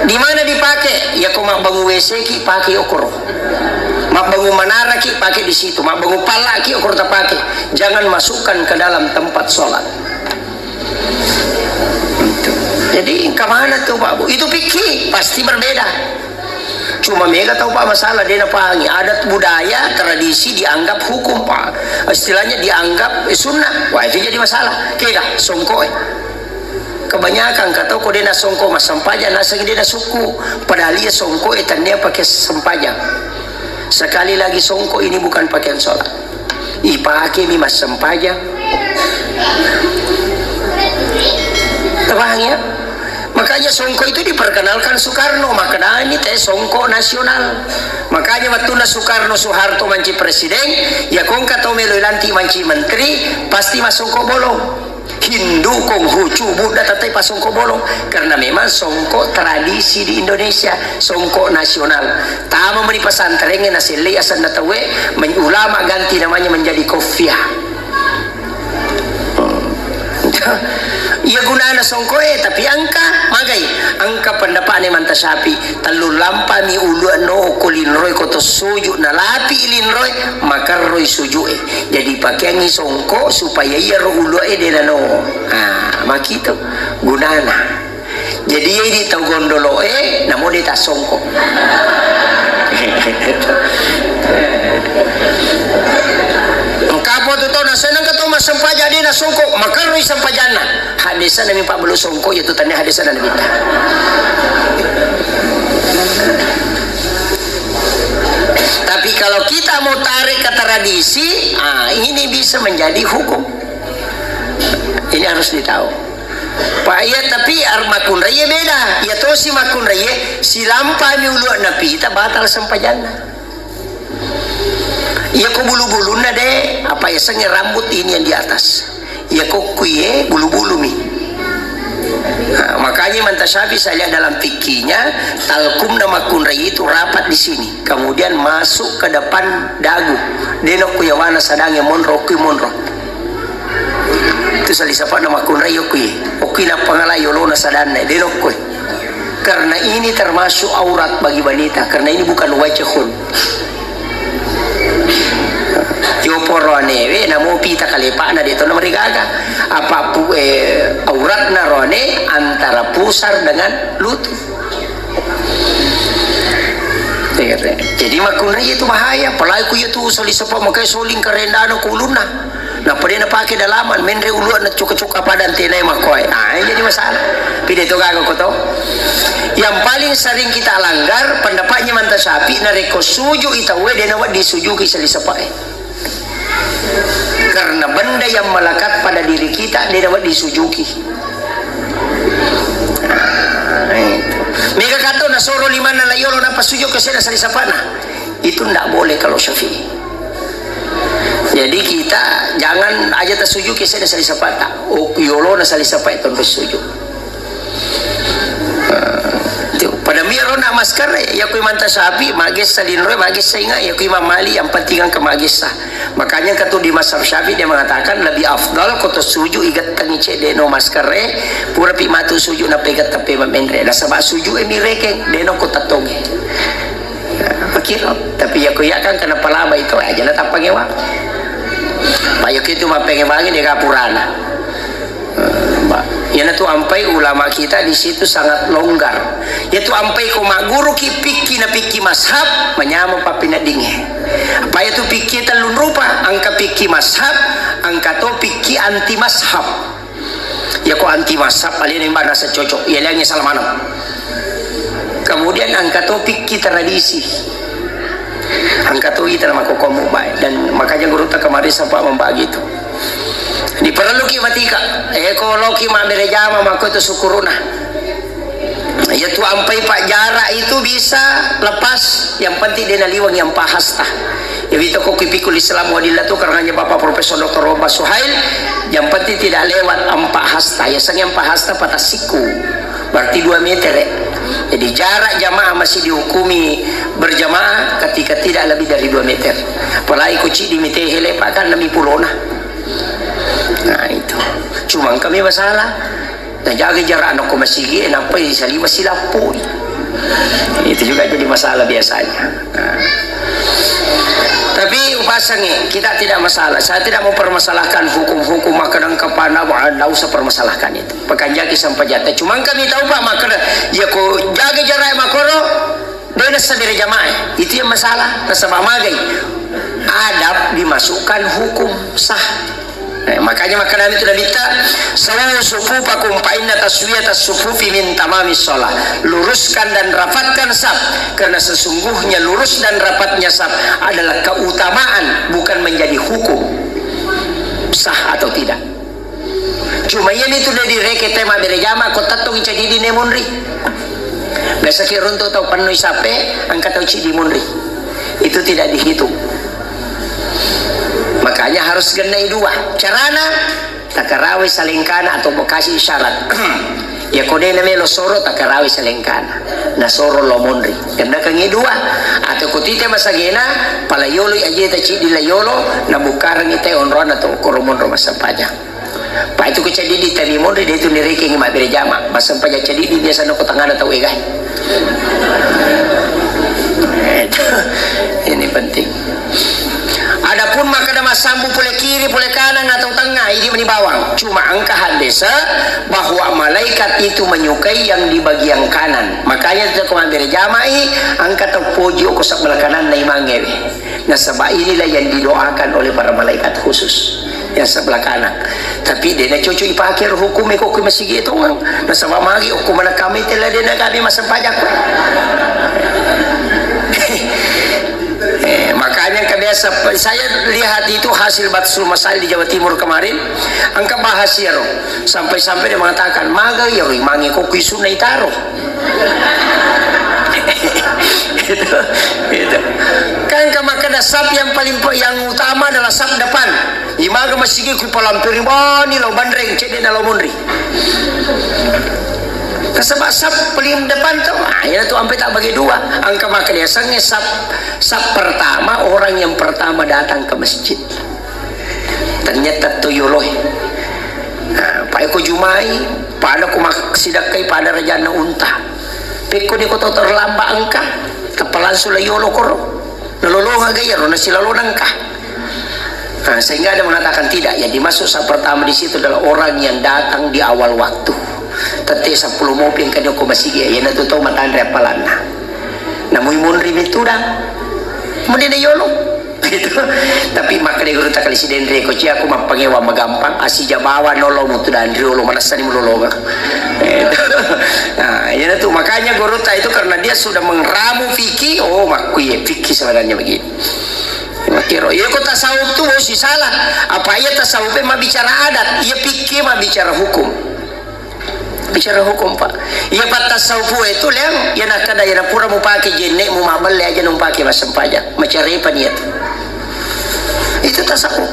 Di mana dipake? Iya ko mabbangun W C ki, pake okoro. Mabbangun manara ki, pake di situ. Mabbangun palla ki, okoro tapake. Jangan masukkan ke dalam tempat sholat. Jadi, kemana tuh, Pak Bu? Itu fikih, pasti berbeda. Cuma mega tau, Pak, masalah de napahangi adat budaya tradisi dianggap hukum, Pak. Istilahnya dianggap, eh, sunnah. Wah, itu jadi masalah. Kega songko, eh. Kebanyakan ka tau ko de nasongko massempajang, naseng de nasukku. Padahal iya songko, eh, tania pakai sempajang. Sekali lagi songko ini bukan pakaian sholat. Ipakemi massempajang. Tapahang ya? Makanya songko itu diperkenalkan Soekarno, makanya ini teh songko nasional. Makanya waktu na Soekarno Soeharto manci presiden, ya kongka tau melo lanti manci menteri, pasti massongko bolong. Hindu, Konghucu, Buddha, tettai pasongko bolong. Karena memang songko tradisi di Indonesia, songko nasional. Tama meni pesantren na sellei asenna tauwe, men-, ulama ganti namanya menjadi kofiah. Iya gunana songko e, tapi engka magai, engka pendapatna Imam Tasyafi. Tellu lampami ulu'no ko linroe ko to suju, nalapi linroe, makerroi suju e. Jadi pakeangngi songko supaya iyaro ulu'e de nano. Ah, makitu gunana. Jadi iya idi tau gondolo e, namo de tassongko. Engka apa tu tau naseneng ka tau massempajang de nasongko, makerroi sempajanna. Haddesanna mi pabbelo songko, iya tu tania haddesanna Nabitta. Tapi kalau kita mau tarik ke tradisi, ah, ini bisa menjadi hukum. Ini harus ditahu. Pak, iya, tapi ar-, makkunraie beda. Iya tosi makkunraie, silampami ulu'na pita, batal sempajanna. Iya ko bulu-bulunna de, apa yasengnge rambut ini yang di atas. Iya ko kuie bulu-bulu mi. Nah, makanya Imam Tasyafi saya lihat dalam fikihnya, talkumna makkunrai itu rapat di sini, kemudian masuk ke depan dagu. Denokku yawana sadange monro, okui monro. Itu salisapana makkunrai okui. Okui nappangalai olona sadanna, denokku. Karena ini termasuk aurat bagi wanita, karena ini bukan wajhun. Yo poroane we namo pita kalepana de to namarigaga. Apa pu, eh, auratna roane antara pusar dengan lutut. Jadi makkunrai itu bahaya, apalagi ku itu salisapa makai soling karendana ku ulunna. Nappa de napake dalaman, menre uluanna cuka-cuka pada antenai makkoe. Ah, jadi masalah. Pide to gaga ko to. Yang paling sering kita langgar pendapatnya Imam Tasyafi, narekko suju i tauwe de nawedding sujuki salisapae. Karena benda yang melekat pada diri kita de nawedding sujuki. Nah, itu. Mega kato nasoro limanna la yolo nappa suju ke sena salisapana. Itu ndak boleh kalau Syafi'i. Jadi kita jangan aja tasuju ke sena salisapata. Oh, yolo na salisapa itu terus suju. Nah, itu. Pada miro na masker, ya kui manta Syafi'i, magessa linro, magessa inga, ya kui mamali, yang penting angka magessa. Makanya katu di mazhab Syafi'i dia mengatakan lebih afdal koto suju igattangi cedde no masker, eh, pura pi matu suju na pegat tapi menre. Nasaba suju e mirekeng, deno ko tattonge. Pakiro, tapi ya kuya kan kena palaba itu aja na tappangewa. Pak Yoki itu mappengewangi dia kapurana. Eh, Pak, yana tu ampai ulama kita di situ sangat longgar. Ya tu ampai ko maguru ki pikki na pikki mazhab, manyama papina dinge. Apa ya tu pikki tellun rupa, angka pikki mazhab, angka to pikki anti mazhab. Yako anti mazhab, alena imba nasa cocok, iya liangi salah maneng. Kemudian angka to pikki tradisi. Angka to ita nama kokomu baik. Dan makanya guru ta kemarin sempat membagi itu. Diperluki matika. Eh, ko loki mabbere jama mako itu syukuruna. Yatu ampai pak jarak itu bisa lepas, yang penting dia naliwang yang pahasta. Ya, itu kok pikul Islam wadillah tu karangannya Bapak Profesor Doktor Robert Suhail, yang penting tidak lewat empat hasta. Ya, sang yang empat hasta patah siku. Berarti dua meter, ya. Jadi jarak jamaah masih dihukumi berjamaah ketika tidak lebih dari dua meter. Apalagi kucing di mitehele, Pak, kan lebih pulona. Nah, itu. Cuma kami masalah. Najaga jarakna ko masigi, eh, nappai saliwa silappoi. Itu juga jadi masalah biasanya. Nah. Tapi upasangi, kita tidak masalah. Saya tidak mau permasalahkan hukum-hukum makanan kepana, wah, ndak usah permasalahkan itu. Pekanjaki sampajata. Cuma kami tahu, Pak, makanan, ya ko jaga jarak makoro, de nassabere jamaah. Itu yang masalah. Nasaba magai. Adab dimasukkan hukum sah. Eh, makanya makkadami tu Nabitta, "Sawwu sufufakum fa inna taswiyatas sufufi min tamami shalah." Luruskan dan rapatkan saf, karena sesungguhnya lurus dan rapatnya saf adalah keutamaan, bukan menjadi hukum sah atau tidak. Cuma iya mitu de direke tema bere jama ko tettongi cedidi ne monri. Biasa ki runtu tau pennui sape, angka tau cidi monri. Itu tidak dihitung. Makanya harus gennai dua. Carana, takarawai salengkana atau bekasi isyarat. Ya ko de na melo soro, takarawai salengkana. Na soro lo monri. Gennakangi dua. Atau ko tite masagena, pala yolo ajeta cidi la yolo, na bukarangi te onrona to koro monro massempajang. Pa itu ko cedidi tami monri, de itu nirekengi mabbere jama. Massempajang cedidi biasa nako tangana tau egai. Ini penting. Adapun makkeda massambu pole kiri, pole kanan atau tengah, idi meni bawang. Cuma engka haddese bahwa malaikat itu menyukai yang di bagian kanan. Makanya kita ko mabbere jamai, engka tau poji ko sebelah kanan na imangewe. Nasaba inilah yang didoakan oleh para malaikat khusus yang sebelah kanan. Tapi de na cocok ipake ro hukum ko ke masigi tongang. Nasaba magi hukum mana kami telah de na kami massempajang. Eh, makanya kebiasa saya lihat itu hasil Batsul Masail di Jawa Timur kemarin, angka bahas ya ro. Sampai-sampai dia mengatakan, "Maga ya ro imangi ko kui sunna itaro." Itu, itu. Kan ka makkeda Saf yang paling pe-, yang utama adalah saf depan. Imaga masigi ku palampiri bani lo banreng cedde na lo monri. Nasaba saf paling depan to, ah, iyana tu ampe tak bagi dua. Angka maka dia sange saf, saf pertama orang yang pertama datang ke masjid. Ternyata to yoloe. Nah, pai ko jumai, pada ko mak-, sidakkai pada rajanna unta. Pekko de ko to terlambat engka, tappa langsung la yolo koro. Nalolonga ga iyaro nasilalona engka. Nah, sehingga ada mengatakan tidak, yang dimaksud saf pertama di situ adalah orang yang datang di awal waktu. Tette sepuluh mopi engka ko masigi, iyana tu tau matanre appalanna. Namui monri metudang. Mending yolo. Gitu. Tapi makkeda gurutta Kali Sidenre, ko cia aku mappangewa magampang, asija bawa nolo mutu dan riolo, manessani mulolonga. Gitu. Nah, iyana tu makanya gurutta itu karena dia sudah mengramu fikih, oh, makkuye fikih sebenarnya begini. Makkiro, iya ko tasawuf tu, oh, si salah. Apa iya tasawuf ma bicara adat, iya fikih ma bicara hukum. Bicara hukum, Pak. Iya, pattasawufu itu, Leang, iya nakkada, iya napura mupake jenne, mu mabelle aja nupake massempajang. Macarepa niat. Itu tasawuf.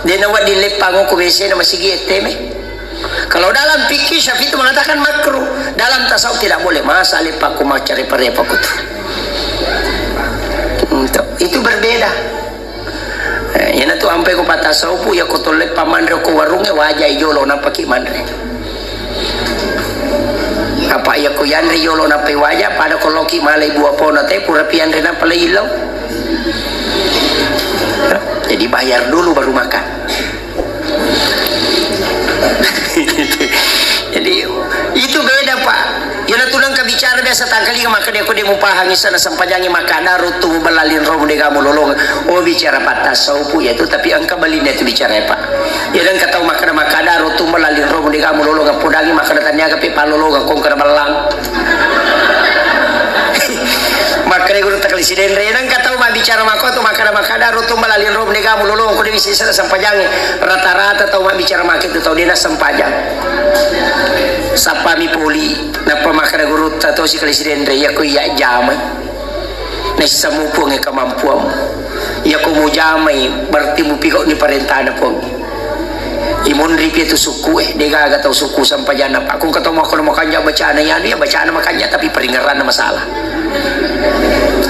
Dena wedding leppang ko W C na masigi etteme. Kalau dalam fikih Syafi'i itu mengatakan makruh, dalam tasawuf tidak boleh. Masa leppang ko macarepa-repa ko tu. Itu, itu berbeda. Eh, iyana tu ampai ko pattasawufu, iya ko tolle pamanre ko warungnge, wajai jolo nappaki manre. Apa iya ko yanre jolo nappai waja, pada ko loki malai buah pona te, pura pianre nappa lai illau. Jadi bayar dulu baru makan. Jadi, itu beda, Pak. Iyana tu nengka bicara biasa tangkalinga, makkeda ko de mupahangi sana sempajangi, makkada ruttu mubalalin ro mu dega mulolong. Oh, bicara pattasawufu ya tu, tapi engka balinna tu bicara, Pak. Iya, engka tau makkada, makkada ruttu mubalalin ro mu dega mulolong, podangi makkada taniaga pe palolong ko engka ballang. Makkeda gurutta Kali Sidenre, nengka tau mabbicara makko tu makkada, makkada ruttu mubalalin ro mu dega mulolong, ko de bisa sana sempajangi. Rata-rata tau mabbicara makko tu tau de nassempajang. Sappami poli, nappa makkeda gurutta tosi Kali Sidenre, iya ko iya jamai. Naissamu Puangnge kamampuammu. Iya ko mujamai, berarti mupigau'ni parentana Puangnge. Imunri pi tu sukku e, de gaga tau sukku sempajanna, Pak. Ko engka tau makkono makanja bacana, iya, iya bacana makanja, tapi paringerranna masalah.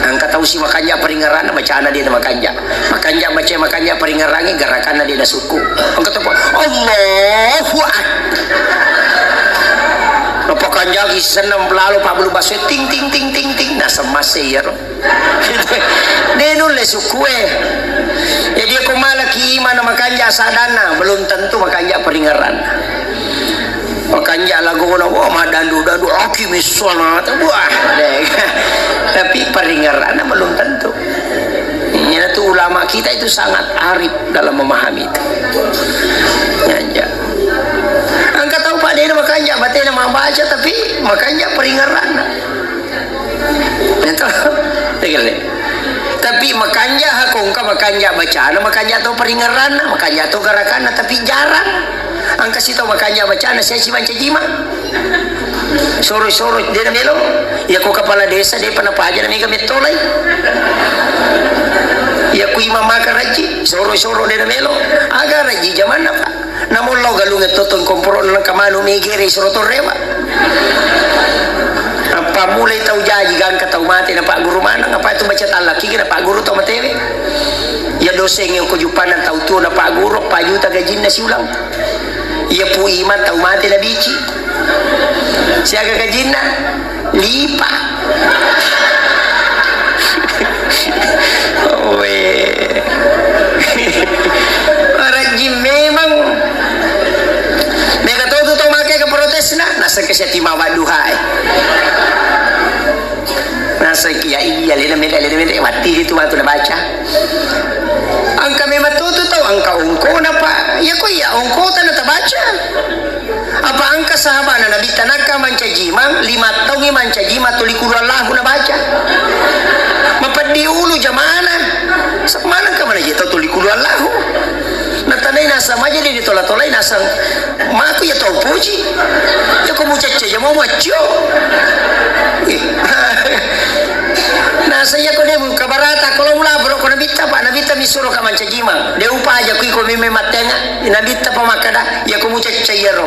Engka tau si makanja paringerranna, bacana de makanja. Makanja baca, makanja paringerrangi, garakanna de nasukku. Engka to, Allahu Akbar. Napakanjaki senna lalo pabbulu basso, ting, ting, ting, ting, ting. Nasemmasse iyaro. De nulle sukku e. Jadi ko malaki imana makanja sadanna, belum tentu makanja paringerranna. Makanja lagona, wah, madandu-dandu, aki missolata, wah, deh. Tapi paringerranna belum tentu. Iyana tu ulama kita itu sangat arif dalam memahami itu. Ya, ya. Engka tau, Pak, de na makanja, batena mabaca, tapi makanja paringerranna. Itu, dengar deh. Tapi makanja, ha, ko engka makanja bacana, makanja to paringerranna, makanja to garakanna, tapi jarang. Engka sitau makanja bacana, sia si mancaji ma. Soro-soro, de na melo. Iya ko kepala desa, de pa napaja na mega mettolai. Iya ko imam maka raji, soro-soro, de na melo. Aga raji jamanna, Pak. Namo lao galungnge to tongkomporo nengka manu megere soro to rewa. Apa mulai tau jaji gangka tau mate na pagguru maneng, apa itu baca tallaki na pagguru tau matewe. Iya dosengnge ko jupanna tau tuo na pagguru, pa juta gajinna siulang. Iya pu iman tau mate na bici. Siaga gajinna? Lipa. Oe. Marajing memang. Mega to tu tau make ke protesna, naseng ke siati mawa duha e. Naseng iya, iya, lena mede, lena mede, wati itu waktu na baca. Engka memang to tu tau, engka ongkona, Pak. Iya ko iya ongkota na tabaca. Apa engka sahabana Nabitta nakka mancaji imang, lima taungngi mancaji imang tuli kulu Allahu nabaca. Mapeddi ulu jamana. Sa-, manengka mana je tau tuli kulu Allahu. Natanai naseng maja de ditola-tolai naseng. Maku ya tau puji. Ya ko mucacca ja mau maccio. Ih. Naseng ya ko de muka barata, kalau mula bro ko Nabitta, Pak. Suroka mancaji imang, de upaja ku iko meme mattenga. Nabitta pa makkeda, iya ko mucacca iyaro.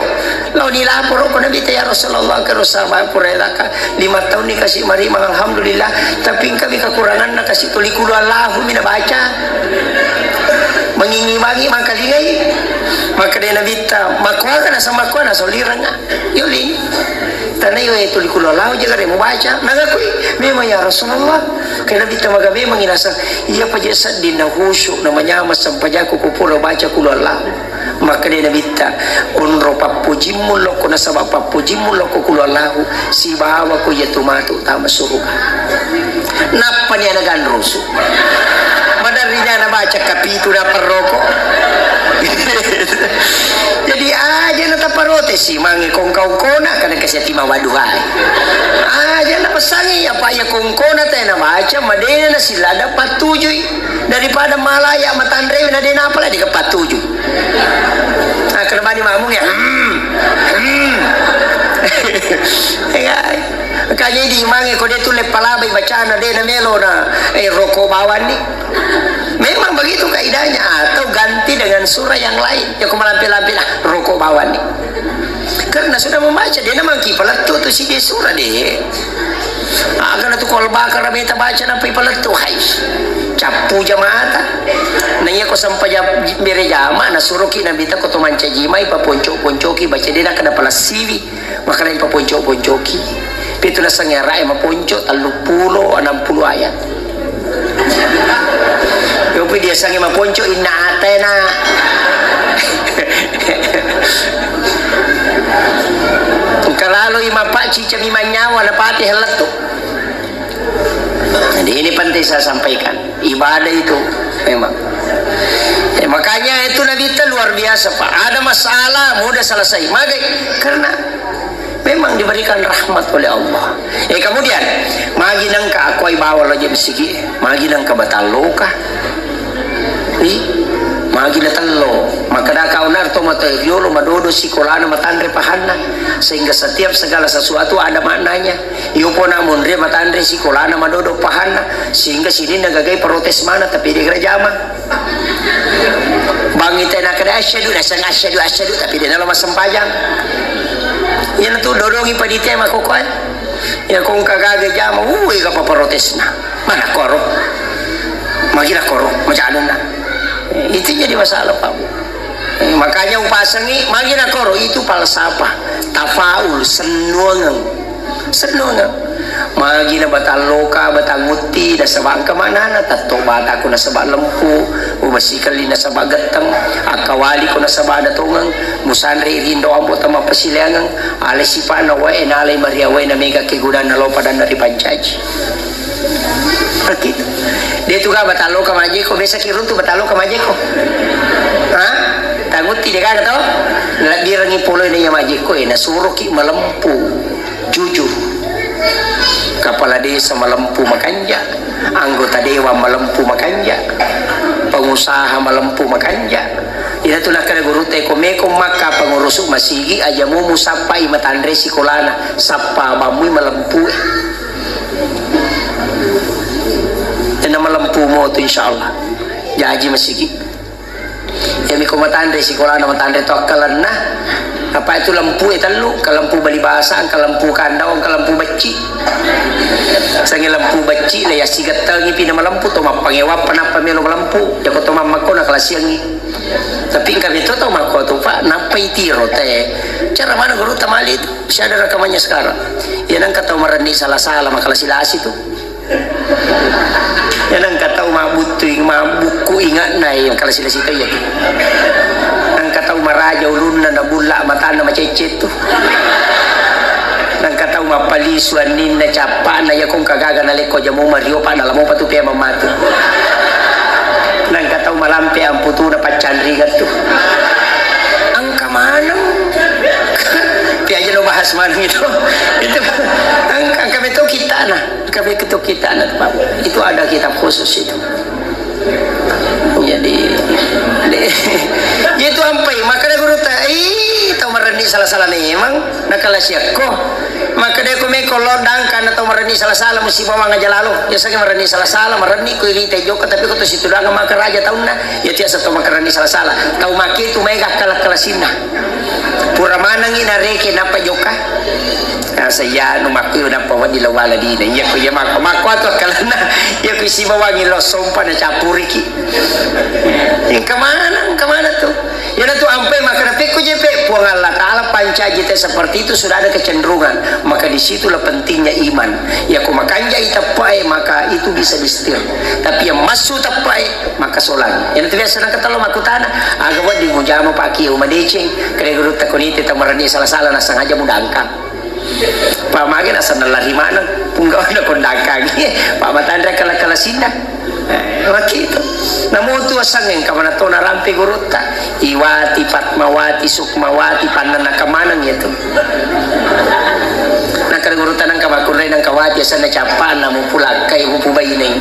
Lao ni laporo ko Nabitta, ya Rasulullah, kero sahabat pura elaka, lima tahun ni kasi marimang, alhamdulillah, tapi engka mi kekuranganna kasi tuli kulu Allahu mi nabaca. Mangingi-mangi mangkalingai. Makkeda Nabitta, makkuaga naseng makkuana solirenga. Yolini. Tanai wae tuli kulu Allahu jaga de mubaca. Nangakui, memang ya Rasulullah. Kena Nabitta maga memang inaseng. Iya paja sedding na khusyuk na manyameng sempajakku ko pura baca kulu Allahu. Makkeda Nabitta, onro pappojimmu lokko nasaba pappojimmu lokko kulu Allahu sibawa ko iya tu matu tama suruga. Nappani ana ganrusu. Maderri nyana baca kapitu na perroko. Jadi aja na taparotesi mange kongkau kona kana kasiati mawaduhai. Aja na pesangi apa ya kongkona tena baca madena na silada patujui daripada malaya matanrewi na dena apala dika patuju. Nah, kena bani mamung ya. Hmm. Hmm. Ya. Makanya idi imange ko de tulle palabai bacana de na melo na eh roko bawang ni. Memang begitu kaidahnya atau ganti dengan surah yang lain. Ya ko malampe-lampe lah roko bawang ni. Karena sudah membaca de na mangki palettu tu si de surah de. Aga na tu kol bakar meta baca nampai palettu hai. Cappu jamaata. Na iya ko sampaja bere jama na suroki Nabitta ko to mancaji mai paponco-poncoki baca de na kada palessiwi. Makana ipaponco-poncoki. Pitu nasengnge ara'e maponco telluppulo, enam puluh ayat. Yopi diasengnge maponco inna atena. Engka laloi mapaccica mi manyawa napati hellettu. Jadi ini penting saya sampaikan. Ibadah itu memang. Eh, makanya itu Nabitta luar biasa, Pak. Ada masalah, mudah selesai. Magai? Karena memang diberikan rahmat oleh Allah. Eh, kemudian, magi nengka aku ai bawa lo je masigi, magi nengka batalloka. Ih, magi na tello. Makkeda kau narto mata riolo madodo sikolana matanre pahanna. Sehingga setiap segala sesuatu ada maknanya. Iyo pona monri matanre sikolana madodo pahanna, sehingga sininna gagai protes mana tapi de jama. Bangi tena kada asyhadu, naseng asyhadu, asyhadu, tapi de nalo massempajang. Iyana tu dodongi panitia makokoe. Ya kong kagaga jama, uwe kapa protesna. Mana koro? Magila koro, macanunna. Itu jadi masalah, Pak. Makanya upasangi, magina koro itu falsafah, tafaul, sennuangeng. Sennuangeng. Magina batalloka, batangutti, nasaba engka manana, tatto bataku nasaba lempu, ubasikelli nasaba getteng, akkawaliko nasaba ada tongeng, musanre rindo ambo tama pasileangeng, ale sipana wae nalai maria wae na mega kegunanna lo padanna ripancaji. Begitu. De tu ga batalloka majeko, biasa kiruntu batalloka majeko. Ha? Tangutti de gaga to? Nalabbirengi poloi na iya majeko e, nasuroki malempu. Jujur. Kepala desa malempu makanja, anggota dewan malempu makanja, pengusaha malempu makanja. Ina tu nakkeda gurutta, ko meko makka pengurusu masigi, aja mumu sappai matanre sikolana, sappa bammui malempu. Tenna malempu mo tu, insyaallah. Jaji masigi. Iyami ko matanre sikolana, matanre to akkalenna. Apa itu lempu e tellu, engka lempu bali basa, engka lempu kandau, engka lempu becci. Sangi lempu becci na yasigettengi pi na malempu to mappangewa pa nappa melo malempu. Jako to mammakko na kalasiangi. Tapi engka beto to makko tu, Pak, nappa itiro te. Cara mana guru tamali itu? Siada rekamannya sekarang. Ya nangka tau marenni sala-sala makalasi-lasi tu. Ya nangka tau mabbuttui, mabbukku ingatna, eh, kalasi-lasi to iya tu. Nangka tau maraja ulunna, nabulla matanna, macecce tu. Nangka tau mappalisu anninna, cappana, ya kong kagaga nalekko jamu mario pa nalamo pa tu pea mamatu. Nangka tau malampe amputuna paccanringa tu. Engka maneng. Piaja lo bahas maneng itu. Itu engka, engka betul kita nah. Engka betul kita nah, Pak. Itu ada kitab khusus itu. Jadi, de-, itu ampai. Makanya guru ta, ih, tau marenni salah-salah memang. Nakala siakko. Makkedai ko meko lo dangka na tau marenni sala-sala, musibawang aja lalo. Biasanya marenni sala-sala, marenni ko irita jokka, tapi ko to situdanga maka raja taunna, ya tiasa tau makerenni sala-sala. Tau make tu maega kala-kalasinna. Pura manengi nareke napa jokka. Nah, saya nu makku yo napa wadi lawala dina. Iya ko iya mako, mako atu akkalanna. Iya ko sibawangi lo sompa na capuriki. Engka mana, engka mana tu? Iyanatu ampai makkeda, pekko jeppe, Puang Allah Ta'ala pancaji te seperti itu sudah ada kecenderungan. Maka disitulah pentingnya iman. Yako makanjai teppae, maka itu bisa disetir. Tapi yang masuk teppae, maka solang. Iyanatu biasa nangka telo makkutana, aga wedding mujama paki umadeceng, kere guru takonite tamarani salah-salah na sengaja mudangkang. Pa mage naseng nalari maneng, punggawana kondangkangi, pa matanre kala-kalasinna. Eh, makitu. Namo tu asang engka mana to narampe gurutta. Iwati, Fatmawati, Sukmawati, pannanna kamaneng ya tu. Nakada gurutta nangka makurre nangka wati asanna cappanna mupulakkai mupubaineng.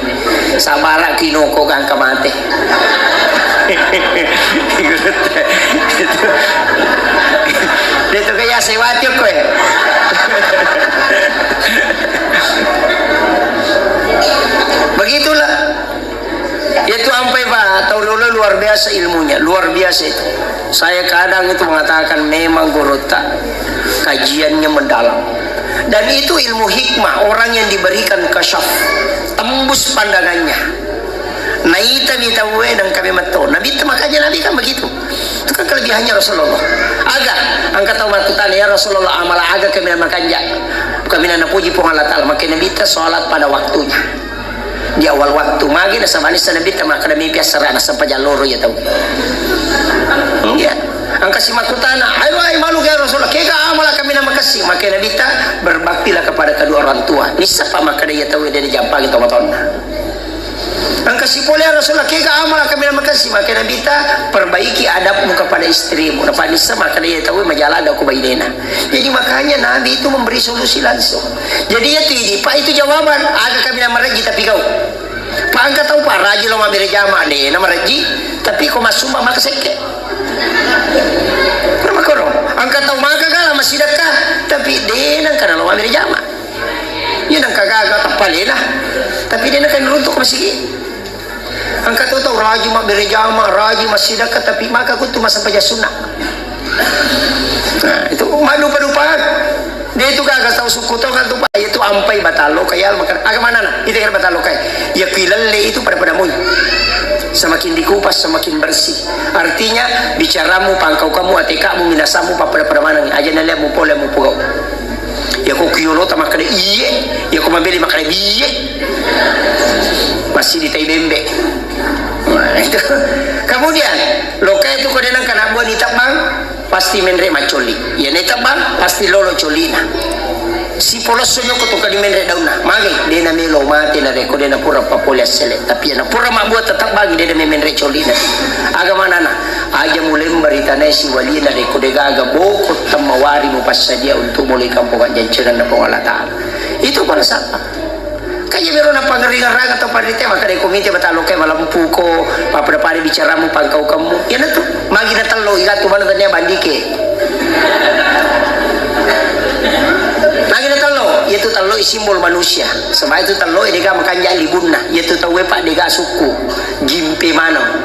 Sabara kinoko gangka mate. Itu. Itu kayak sewati kowe. Begitulah. Itu ampai, Pak, tau dulu luar biasa ilmunya, luar biasa itu. Saya kadang itu mengatakan memang gurutta kajiannya mendalam. Dan itu ilmu hikmah, orang yang diberikan kasyaf, tembus pandangannya. Naita mi tauwe nangka memetto. Nabi itu, makanya Nabi kan begitu. Itu kan kelebihannya Rasulullah. Aga, angka tau makkutana, "Ya Rasulullah, amala aga kaminang makanja, kaminang napuji Puang Allah Ta'ala?" Maka Nabi itu salat pada waktunya. Di awal waktu, magi nasaba nissa Nabi ta makkeda mepi assara nasaba jalloro iya tau. Iya. Angka si makkutana, "Ayo, ayo, malu ya Rasulullah, kega amala kaminang makessing?" Maka Nabi ta, "Berbaktilah kepada kedua orang tua." Nissa pa makkeda iya tau de dijampangi tau matonna. Angka si pole, "Ya Rasulullah, kega amala kaminang makessing?" Maka Nabi ta, "Perbaiki adabmu kepada istrimu." Napa nissa makkeda iya tau majala ada ku bainena. Jadi makanya Nabi itu memberi solusi langsung. Jadi ya tu idi, Pak, itu jawaban. Aga kaminang marejji tapi kau. Pak, angka tau Pak raji lo mabbere jama, de na marejji, tapi ko massumba maka sekke. Nama koro? Angka tau maka gala massidekka, tapi de nangka nalo mabbere jama. Iya nangka gaga tappalena, tapi de nangka nuruntuk masigi. Angka to tau raji mabbere jama, raji massidekka, tapi maka kuttu massempajang sunna. Nah, itu madupa-dupaan. De itu gaga tau sukku to kan tu, Pak. Itu ampai batallo kaya makan. Aga manana? Itu kira batallo kaya. Ya kuilelle itu pada-pada mui. Semakin dikupas semakin bersih. Artinya bicaramu, pangkau kamu, atekamu, minasamu, pada-pada manang. Aja naliamu pole mu pugau. Yako kiyolo ta makkeda iye, yako mabele makkeda biye. Masih ditai bembe. Nah, itu. Kemudian, lokai tu ko de nangka nabbuani tebbang, pasti menre maccolli. Iya ne tebbang, pasti lolo collina. Si polosso nyoko tu kadi menre daunna. Mage, de na melo mate na reko de na pura papole assele. Tapi iya na pura mabbua tetebbangi de na menre collina. Aga manana? Aja mulemba ri tanae siwalina, rekko degaga boko temmawari mupassadia untuk mulai kampong ajjancenganna Puang Allah Ta'ala. Itu falsafah. Kaya mero napangeringarang atau parite, maka dari komite batalo kai malempuko, pada-pada bicaramu, pangkaukammu. Iyanatu, magi natello, igatu mana tania bandike. Magi natello, yaitu tello simbol manusia. Sebab itu tello dega makanja libunna, yaitu tauwe pak dega sukku, jimpe maneng.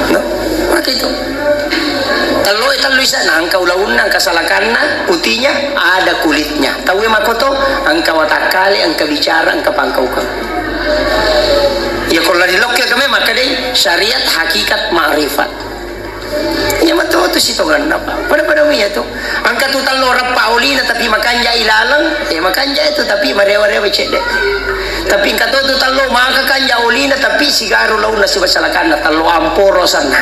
No? Maka itu. Tello e tellu isa, nangka ulaunna, angka salakanna, putihnya, ada kulitnya. Tauwe makoto, angka watakkale, angka bicara, angka pangkaukang. Ya, kalau di lokke kami maka deh syariat, hakikat, ma'rifat. Iya matu tu sitonganna, Pak. Pada-pada iya tu. Angka tu tello rappa olina tapi makanja ilaleng, eh makanja itu tapi marewa-rewa cedde. Tapi engka to tu tello maka kanja olina tapi sigaru launna sibawa salakanna, tello amporo sanna.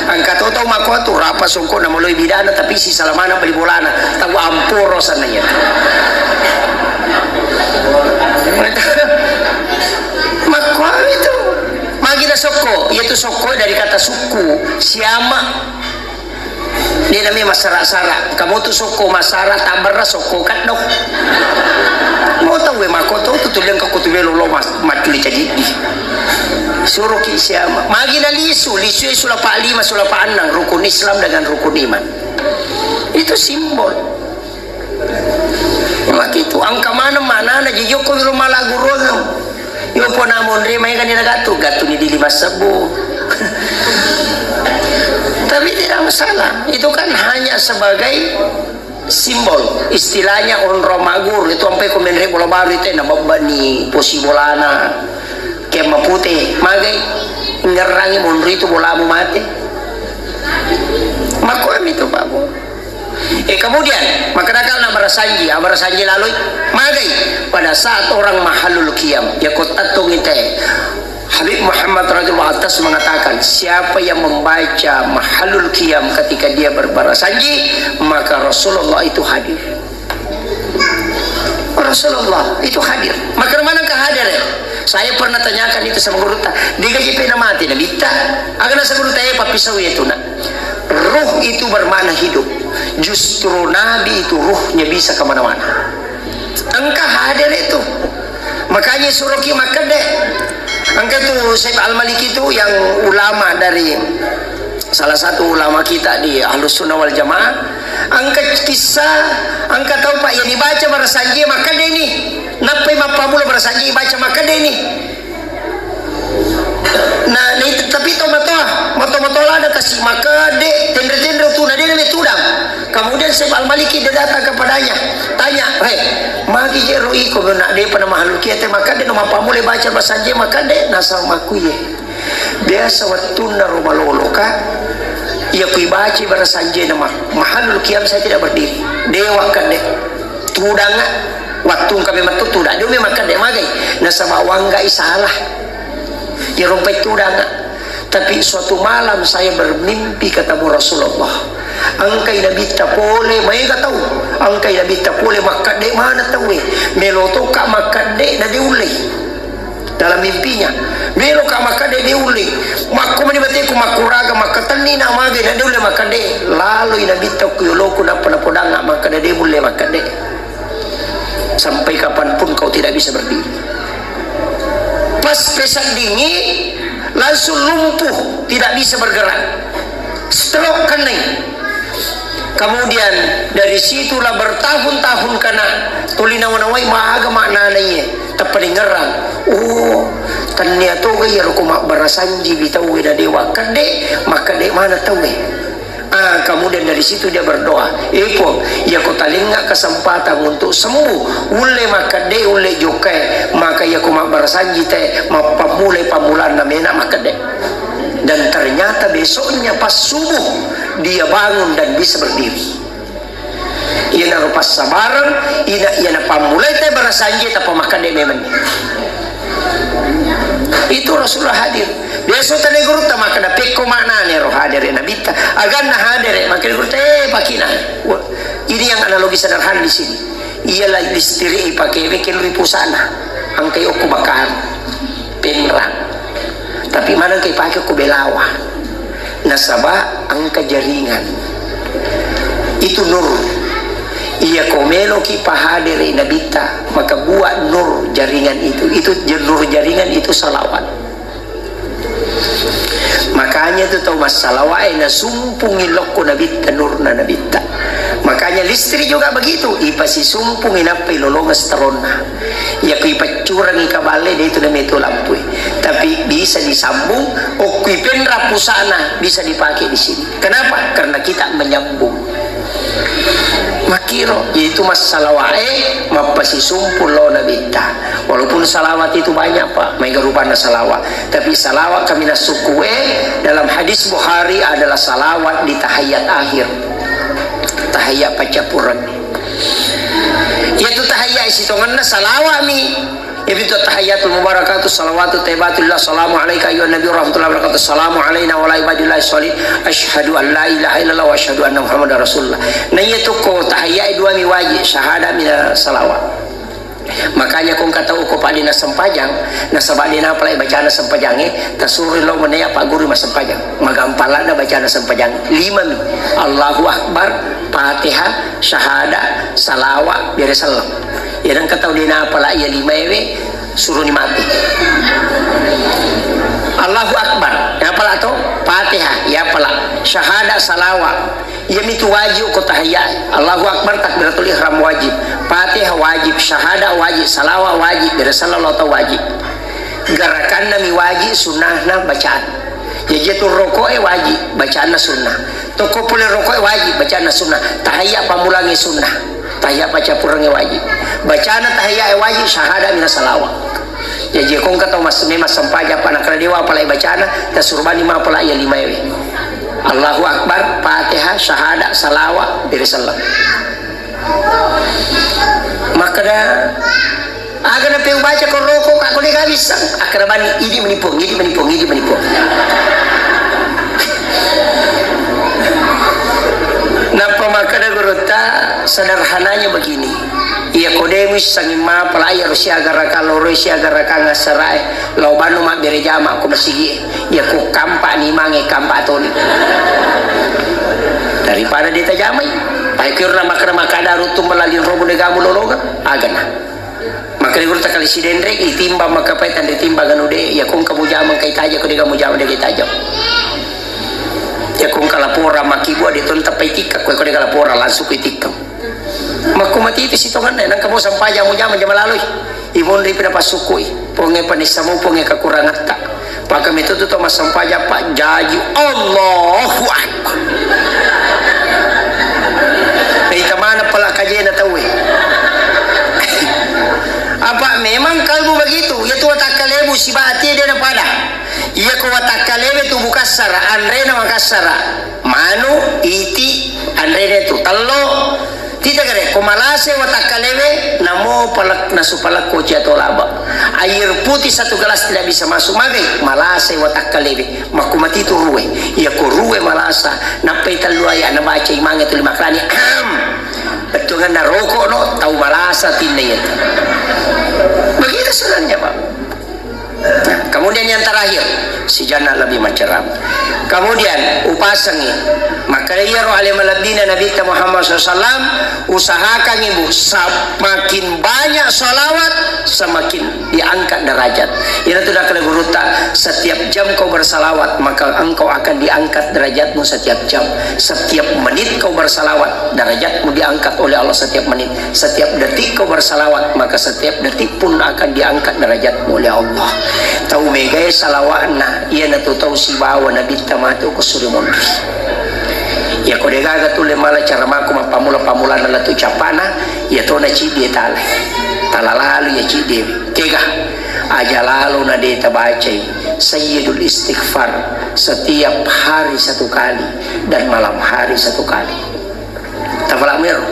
Angka to tau mako tu rapa songko na maloi bidana tapi si salamana beli bolana, tau amporo sanna iya. Makko itu. Magi na sokko, iya tu sokko dari kata suku, siama. De nami massara-sara, kamu tu sokko massara, tabbarra sokko kaddo. Mau tau we mako to tu tuliang ka kutu belo lo mas maculi cadi. Suruh ki siama. Magi na lisu, lisu sulapa lima, sulapa enam rukun Islam dengan rukun iman. Itu simbol. Maki tu, engka maneng maknana, jijokko wiro mala guruang. Yo pona monre maega ni nagattu, gattu ni di lima sebbu. Tapi tidak masalah, itu kan hanya sebagai simbol, istilahnya onrong magguru. Itu ampai ko menre bola baru itu na bebbani posi bolana, kemma pute, magai ngerrangi monri itu bolamu mate. Makomi tu, Pak Bu. Eh, kemudian, makkadaka na barasanji, ah, barasanji laloi, magai pada saat orang mahallul qiyam, ya ko tattung ite. Habib Muhammad radhiyallahu atas mengatakan, siapa yang membaca mahallul qiyam ketika dia berbarasanji, maka Rasulullah itu hadir. Rasulullah itu hadir. Maka mana ke hadir ya? Saya pernah tanyakan itu sama guru ta. Digaji pena mati Nabi ta. Agak nasa guru ta, eh, papisau itu nak. Ruh itu bermakna hidup. Justru Nabi itu ruhnya bisa kemana-mana. Engka hadir itu. Makanya suruh ki makkede. Engka tu Syekh Al-Maliki itu yang ulama dari salah satu ulama kita di Ahlus Sunnah wal Jamaah. Engka kisah, engka tau, Pak, yang dibaca barasanji makkede ini. Nappai mappammula barasanji baca makkede ini. Nah, ni, tapi to matoa, mato-matoa lada kasi makkede, tenre-tenre tu, na dena me tudang. Kemudian Syekh Al-Maliki dia datang kepadanya, tanya, "Hei, magi je ro iko na depa na mahalul kia te makkede, no mappammula baca barasanji makkede?" Nasaba makkuye. Biasa wettunna ro maloloka, iya kui baca barasanji na ma-, mahallul qiyam saya tidak berdiri. Dewa kede. Tudanga. Wattung kami mattu tudang. Dia memang kede magai. Nasaba wanggai salah. Ya rompai tudanga. Tapi suatu malam saya bermimpi ketemu Rasulullah. Engkai Nabitta pole, maega tau. Engkai Nabitta pole, makkede mana tau e. Melotoka makkede na diullei. Dalam mimpinya, meloka makkede diullei. Makko mani bateku makkuraga makkatenni na magai na diulle makkede. Laloi Nabitta ku yoloku nappa napodanga makkede de mulle makkede. Sampai kapanpun kau tidak bisa berdiri. Pas pesaddingi, langsung lumpuh, tidak bisa bergerak. Stroke kenai. Kemudian dari situlah bertahun-tahun kana tuli nawa-nawai maga maknana iye. Tappadengerang. Oh, tannia toga iyaro ko mabbarasanji bitau weda dewa kede, makkede mana tauwe. Ah, kemudian dari situ dia berdoa, "Eh, Puang, iya ko talengnga kesempatan untuk sembuh, ulle makkede, ulle jokkae, maka iya ko mabbarasanji te, mappammulai pammulanna mena makkede." Dan ternyata besoknya pas subuh, dia bangun dan bisa berdiri. Iyanaro passabareng, ina-, iyana pammulai te barasanji tappa makkede memang. Itu Rasulullah hadir. Biasa tane gurutta makkeda, "Pekko maknane ro hadere Nabitta?" Aganna hadere, makkeda gurutta, "Eh, pakina." Wah, ini yang analogi sederhana di sini. Iyalah listrik ipake, bikin ri pusana. Angkai okko bakar. Penrang. Tapi maneng ke ipake okko belawa. Nasaba engka jaringan. Itu nur. Iya ko meloki pahadere Nabitta, maka buat nur jaringan itu. Itu j-, nur jaringan itu salawat. Makanya tu tau massalawae nasumpungi lokko Nabitta, nurna Nabitta. Makanya listrik juga begitu, ipasisumpungi nappa ilolongeng seteronna. Iya ko ipaccurangi kaballe, de tu nameto lampue. Tapi bisa disambung, okko ipenra pusana bisa dipakai di sini. Kenapa? Karena kita menyambung. Makkiro, yaitu massalawae mappasisumpu lo Nabitta. Walaupun salawat itu banyak, Pak, maega rupanna salawat. Tapi salawat kami nasukue dalam hadis Bukhari adalah salawat di tahiyat akhir. Tahiyat paccappureng. Yaitu tahiyat sitongenna salawat mi. Iyapitu tahiyatul mubarakatuh, salawatut thayyibatulillah, assalamu alaika ayyuhan nabi warahmatullahi wabarakatuh, assalamu alaina wa ala ibadillah shalih, asyhadu an la ilaha illallah wa asyhadu anna Muhammadar Rasulullah. Nah, iya tu ko tahiyat dua mi wajib, syahadat mi salawat. Makanya ko engka tau ko pade na sempajang, nasaba de napalai bacana sempajange, tasuro lo menea Pak Guru massempajang. Magampang ladda bacana sempajang. Lima mi. Allahu Akbar, Fatihah, syahadat, salawat, bere selleng. Iya engka tau de napala iya lima ewe, suroni mati. Allahu Akbar. Yapala to? Fatihah. Yapala. Syahada, salawa. Iyamitu wajib ko tahiyya. Allahu Akbar, takbiratul ihram wajib. Fatihah wajib, syahada wajib, salawa wajib, bere sallallahu tau wajib. Garakanna mi wajib, sunnahna bacaan. Jaji tu roko'e wajib, bacaanna sunnah. Tokko pole roko'e wajib, bacaanna sunnah. Tahiyya pammulangnge sunnah. Tahiyya paccappurengnge wajib. Bacana tahiyya e wajib, syahada mina salawa. Jaji ko engka tau mas-, memang sempajang pa nakala dewa apalai bacana, tasurubani ma apalai iya lima ewe. Allahu Akbar, Fatihah, syahada, salawa, bere sallam. Makkeda, aga napeu baca ko roko, ka ko de gabisseng. Akkeda bani, idi meni Puang, idi meni Puang, idi meni Puang. Nappa makkeda gurutta, sederhananya begini. Iya ko de muissengi mapala iya ro siaga raka loro siaga raka ngassarae, lao banno mabbere jama ko masigie. Iya ko kampa ni mange kampa toni. Daripada de tajamai. Pai kiro na makkeda makkeda ruttung melalin robo de gamu lolonga. Agana. Makkeda gurutta kali sidenre, itimbang makkapai tanre timbang anu de, iya ko engka mujama engka itaja ko de gamu jama de itaja. Iya ko engka laporan makkibua de tonta pai tikka, ko de ga laporan langsung ko itikka. Makku mati itu sitonganna, nangka mau sampajang mujama jama laloi. Imonri pina passukkui, ponge panissa mau ponge kakurangetta. Paka metu tu to massampajang pa jaji Allahu Akbar. Ita mana pala kajena tauwe. Apa memang kalbu begitu? Ya tu watakka lebu sibati dia na pada. Iya ko watakka lewe tu bukassara, anrena makassara. Manu, iti, anrena tu tello. Tita gare, ko malasai watakka lewe, namo palak-, nasu palakko cia to laba. Air putih satu gelas tidak bisa masuk magai, malasai watakka lewe. Makku mati tu ruwe. Iya ko ruwe malasa, nappai tellu ayat nabaca imange tu lima kalani. Am. Bettuanganna rokok no, tau malasa tinna iya. Begitu sebenarnya, Pak. Nah, kemudian yang terakhir, si Jannah lebih menceram. Kemudian, upasangi. Maka iyaro ale malebbina Nabitta Muhammad sallallahu alaihi wasallam, usahakan ibu, semakin banyak salawat, semakin diangkat derajat. Ina tu nakala gurutta, setiap jam kau bersalawat, maka engkau akan diangkat derajatmu setiap jam. Setiap menit kau bersalawat, derajatmu diangkat oleh Allah setiap menit. Setiap detik kau bersalawat, maka setiap detik pun akan diangkat derajatmu oleh Allah. Tau megae salawatna, iyanatu tau sibawa Nabitta matu ko suri monri. Iya ko degaga tulle mala cara mako mappammula-pammulana latu capana, iya tona ciddi tala. Tala lalu iya ciddi. Kega? Aja lalo na de tabacai Sayyidul Istighfar setiap hari satu kali dan malam hari satu kali. Tafalak mero.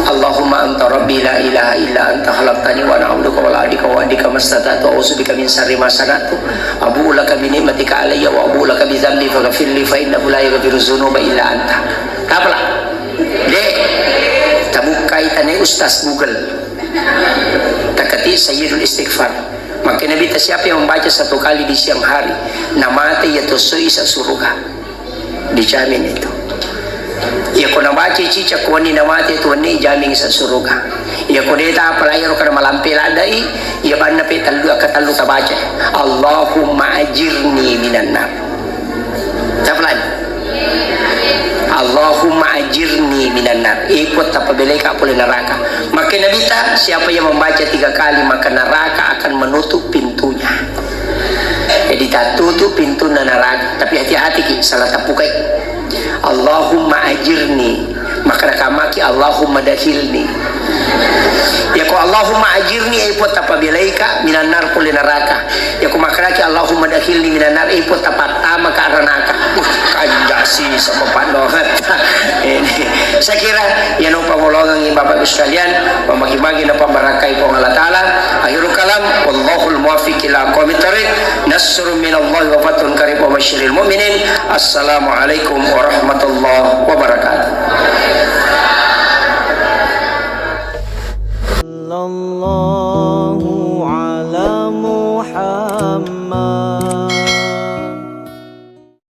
Allahumma anta rabbi la ilaha illa anta khalaqtani wa ana abduka wa la adika wa adika mastata'tu a'udzu bika min syarri ma sana'tu abu'u laka bi ni'matika alayya wa abu'u laka bi dzambi faghfirli fa innahu la yaghfiru dzunuba illa anta. Tafalak. De, tabukkai tane Ustaz Google. Takati Sayyidul Istighfar. Maka Nabi ta siapa yang membaca satu kali di siang hari, namate ya tosoi sa suruga. Dijamin itu. Iya ko nabaca cica ko wenni namate tu wenni jamin sa suruga. Iya ko deta apalagi ro kada malampe ladai, iya banna pe tellu akka tellu tabaca. Allahumma ajirni minan nar. Tapalan. Allahumma ajirni minan nar. Iko tapabeleka pole neraka. Maka Nabi ta, siapa yang membaca tiga kali maka neraka akan menutup pintunya. Jadi tatutu pintunna neraka, tapi hati-hati ki, salah tapukai. Allahumma ajirni, maka nakamaki Allahumma dakhilni. Ya ko Allahumma ajirni, ai po tapabelaika minan nar pole neraka. Ya ko makaraki Allahumma dakhilni minan nar, ai po tapattama ka ranaka. Uh, kanja si sama panongan. Ini, saya kira ya no pangolongan Bapak Ibu sekalian, pemagi-magi na pembarakai Puang Allah Ta'ala. Akhirul kalam, wallahul muwaffiq ila aqwamit thariq. Nasrun minallahi wa fathun qarib wa basyiril mu'minin. Assalamualaikum warahmatullahi wabarakatuh.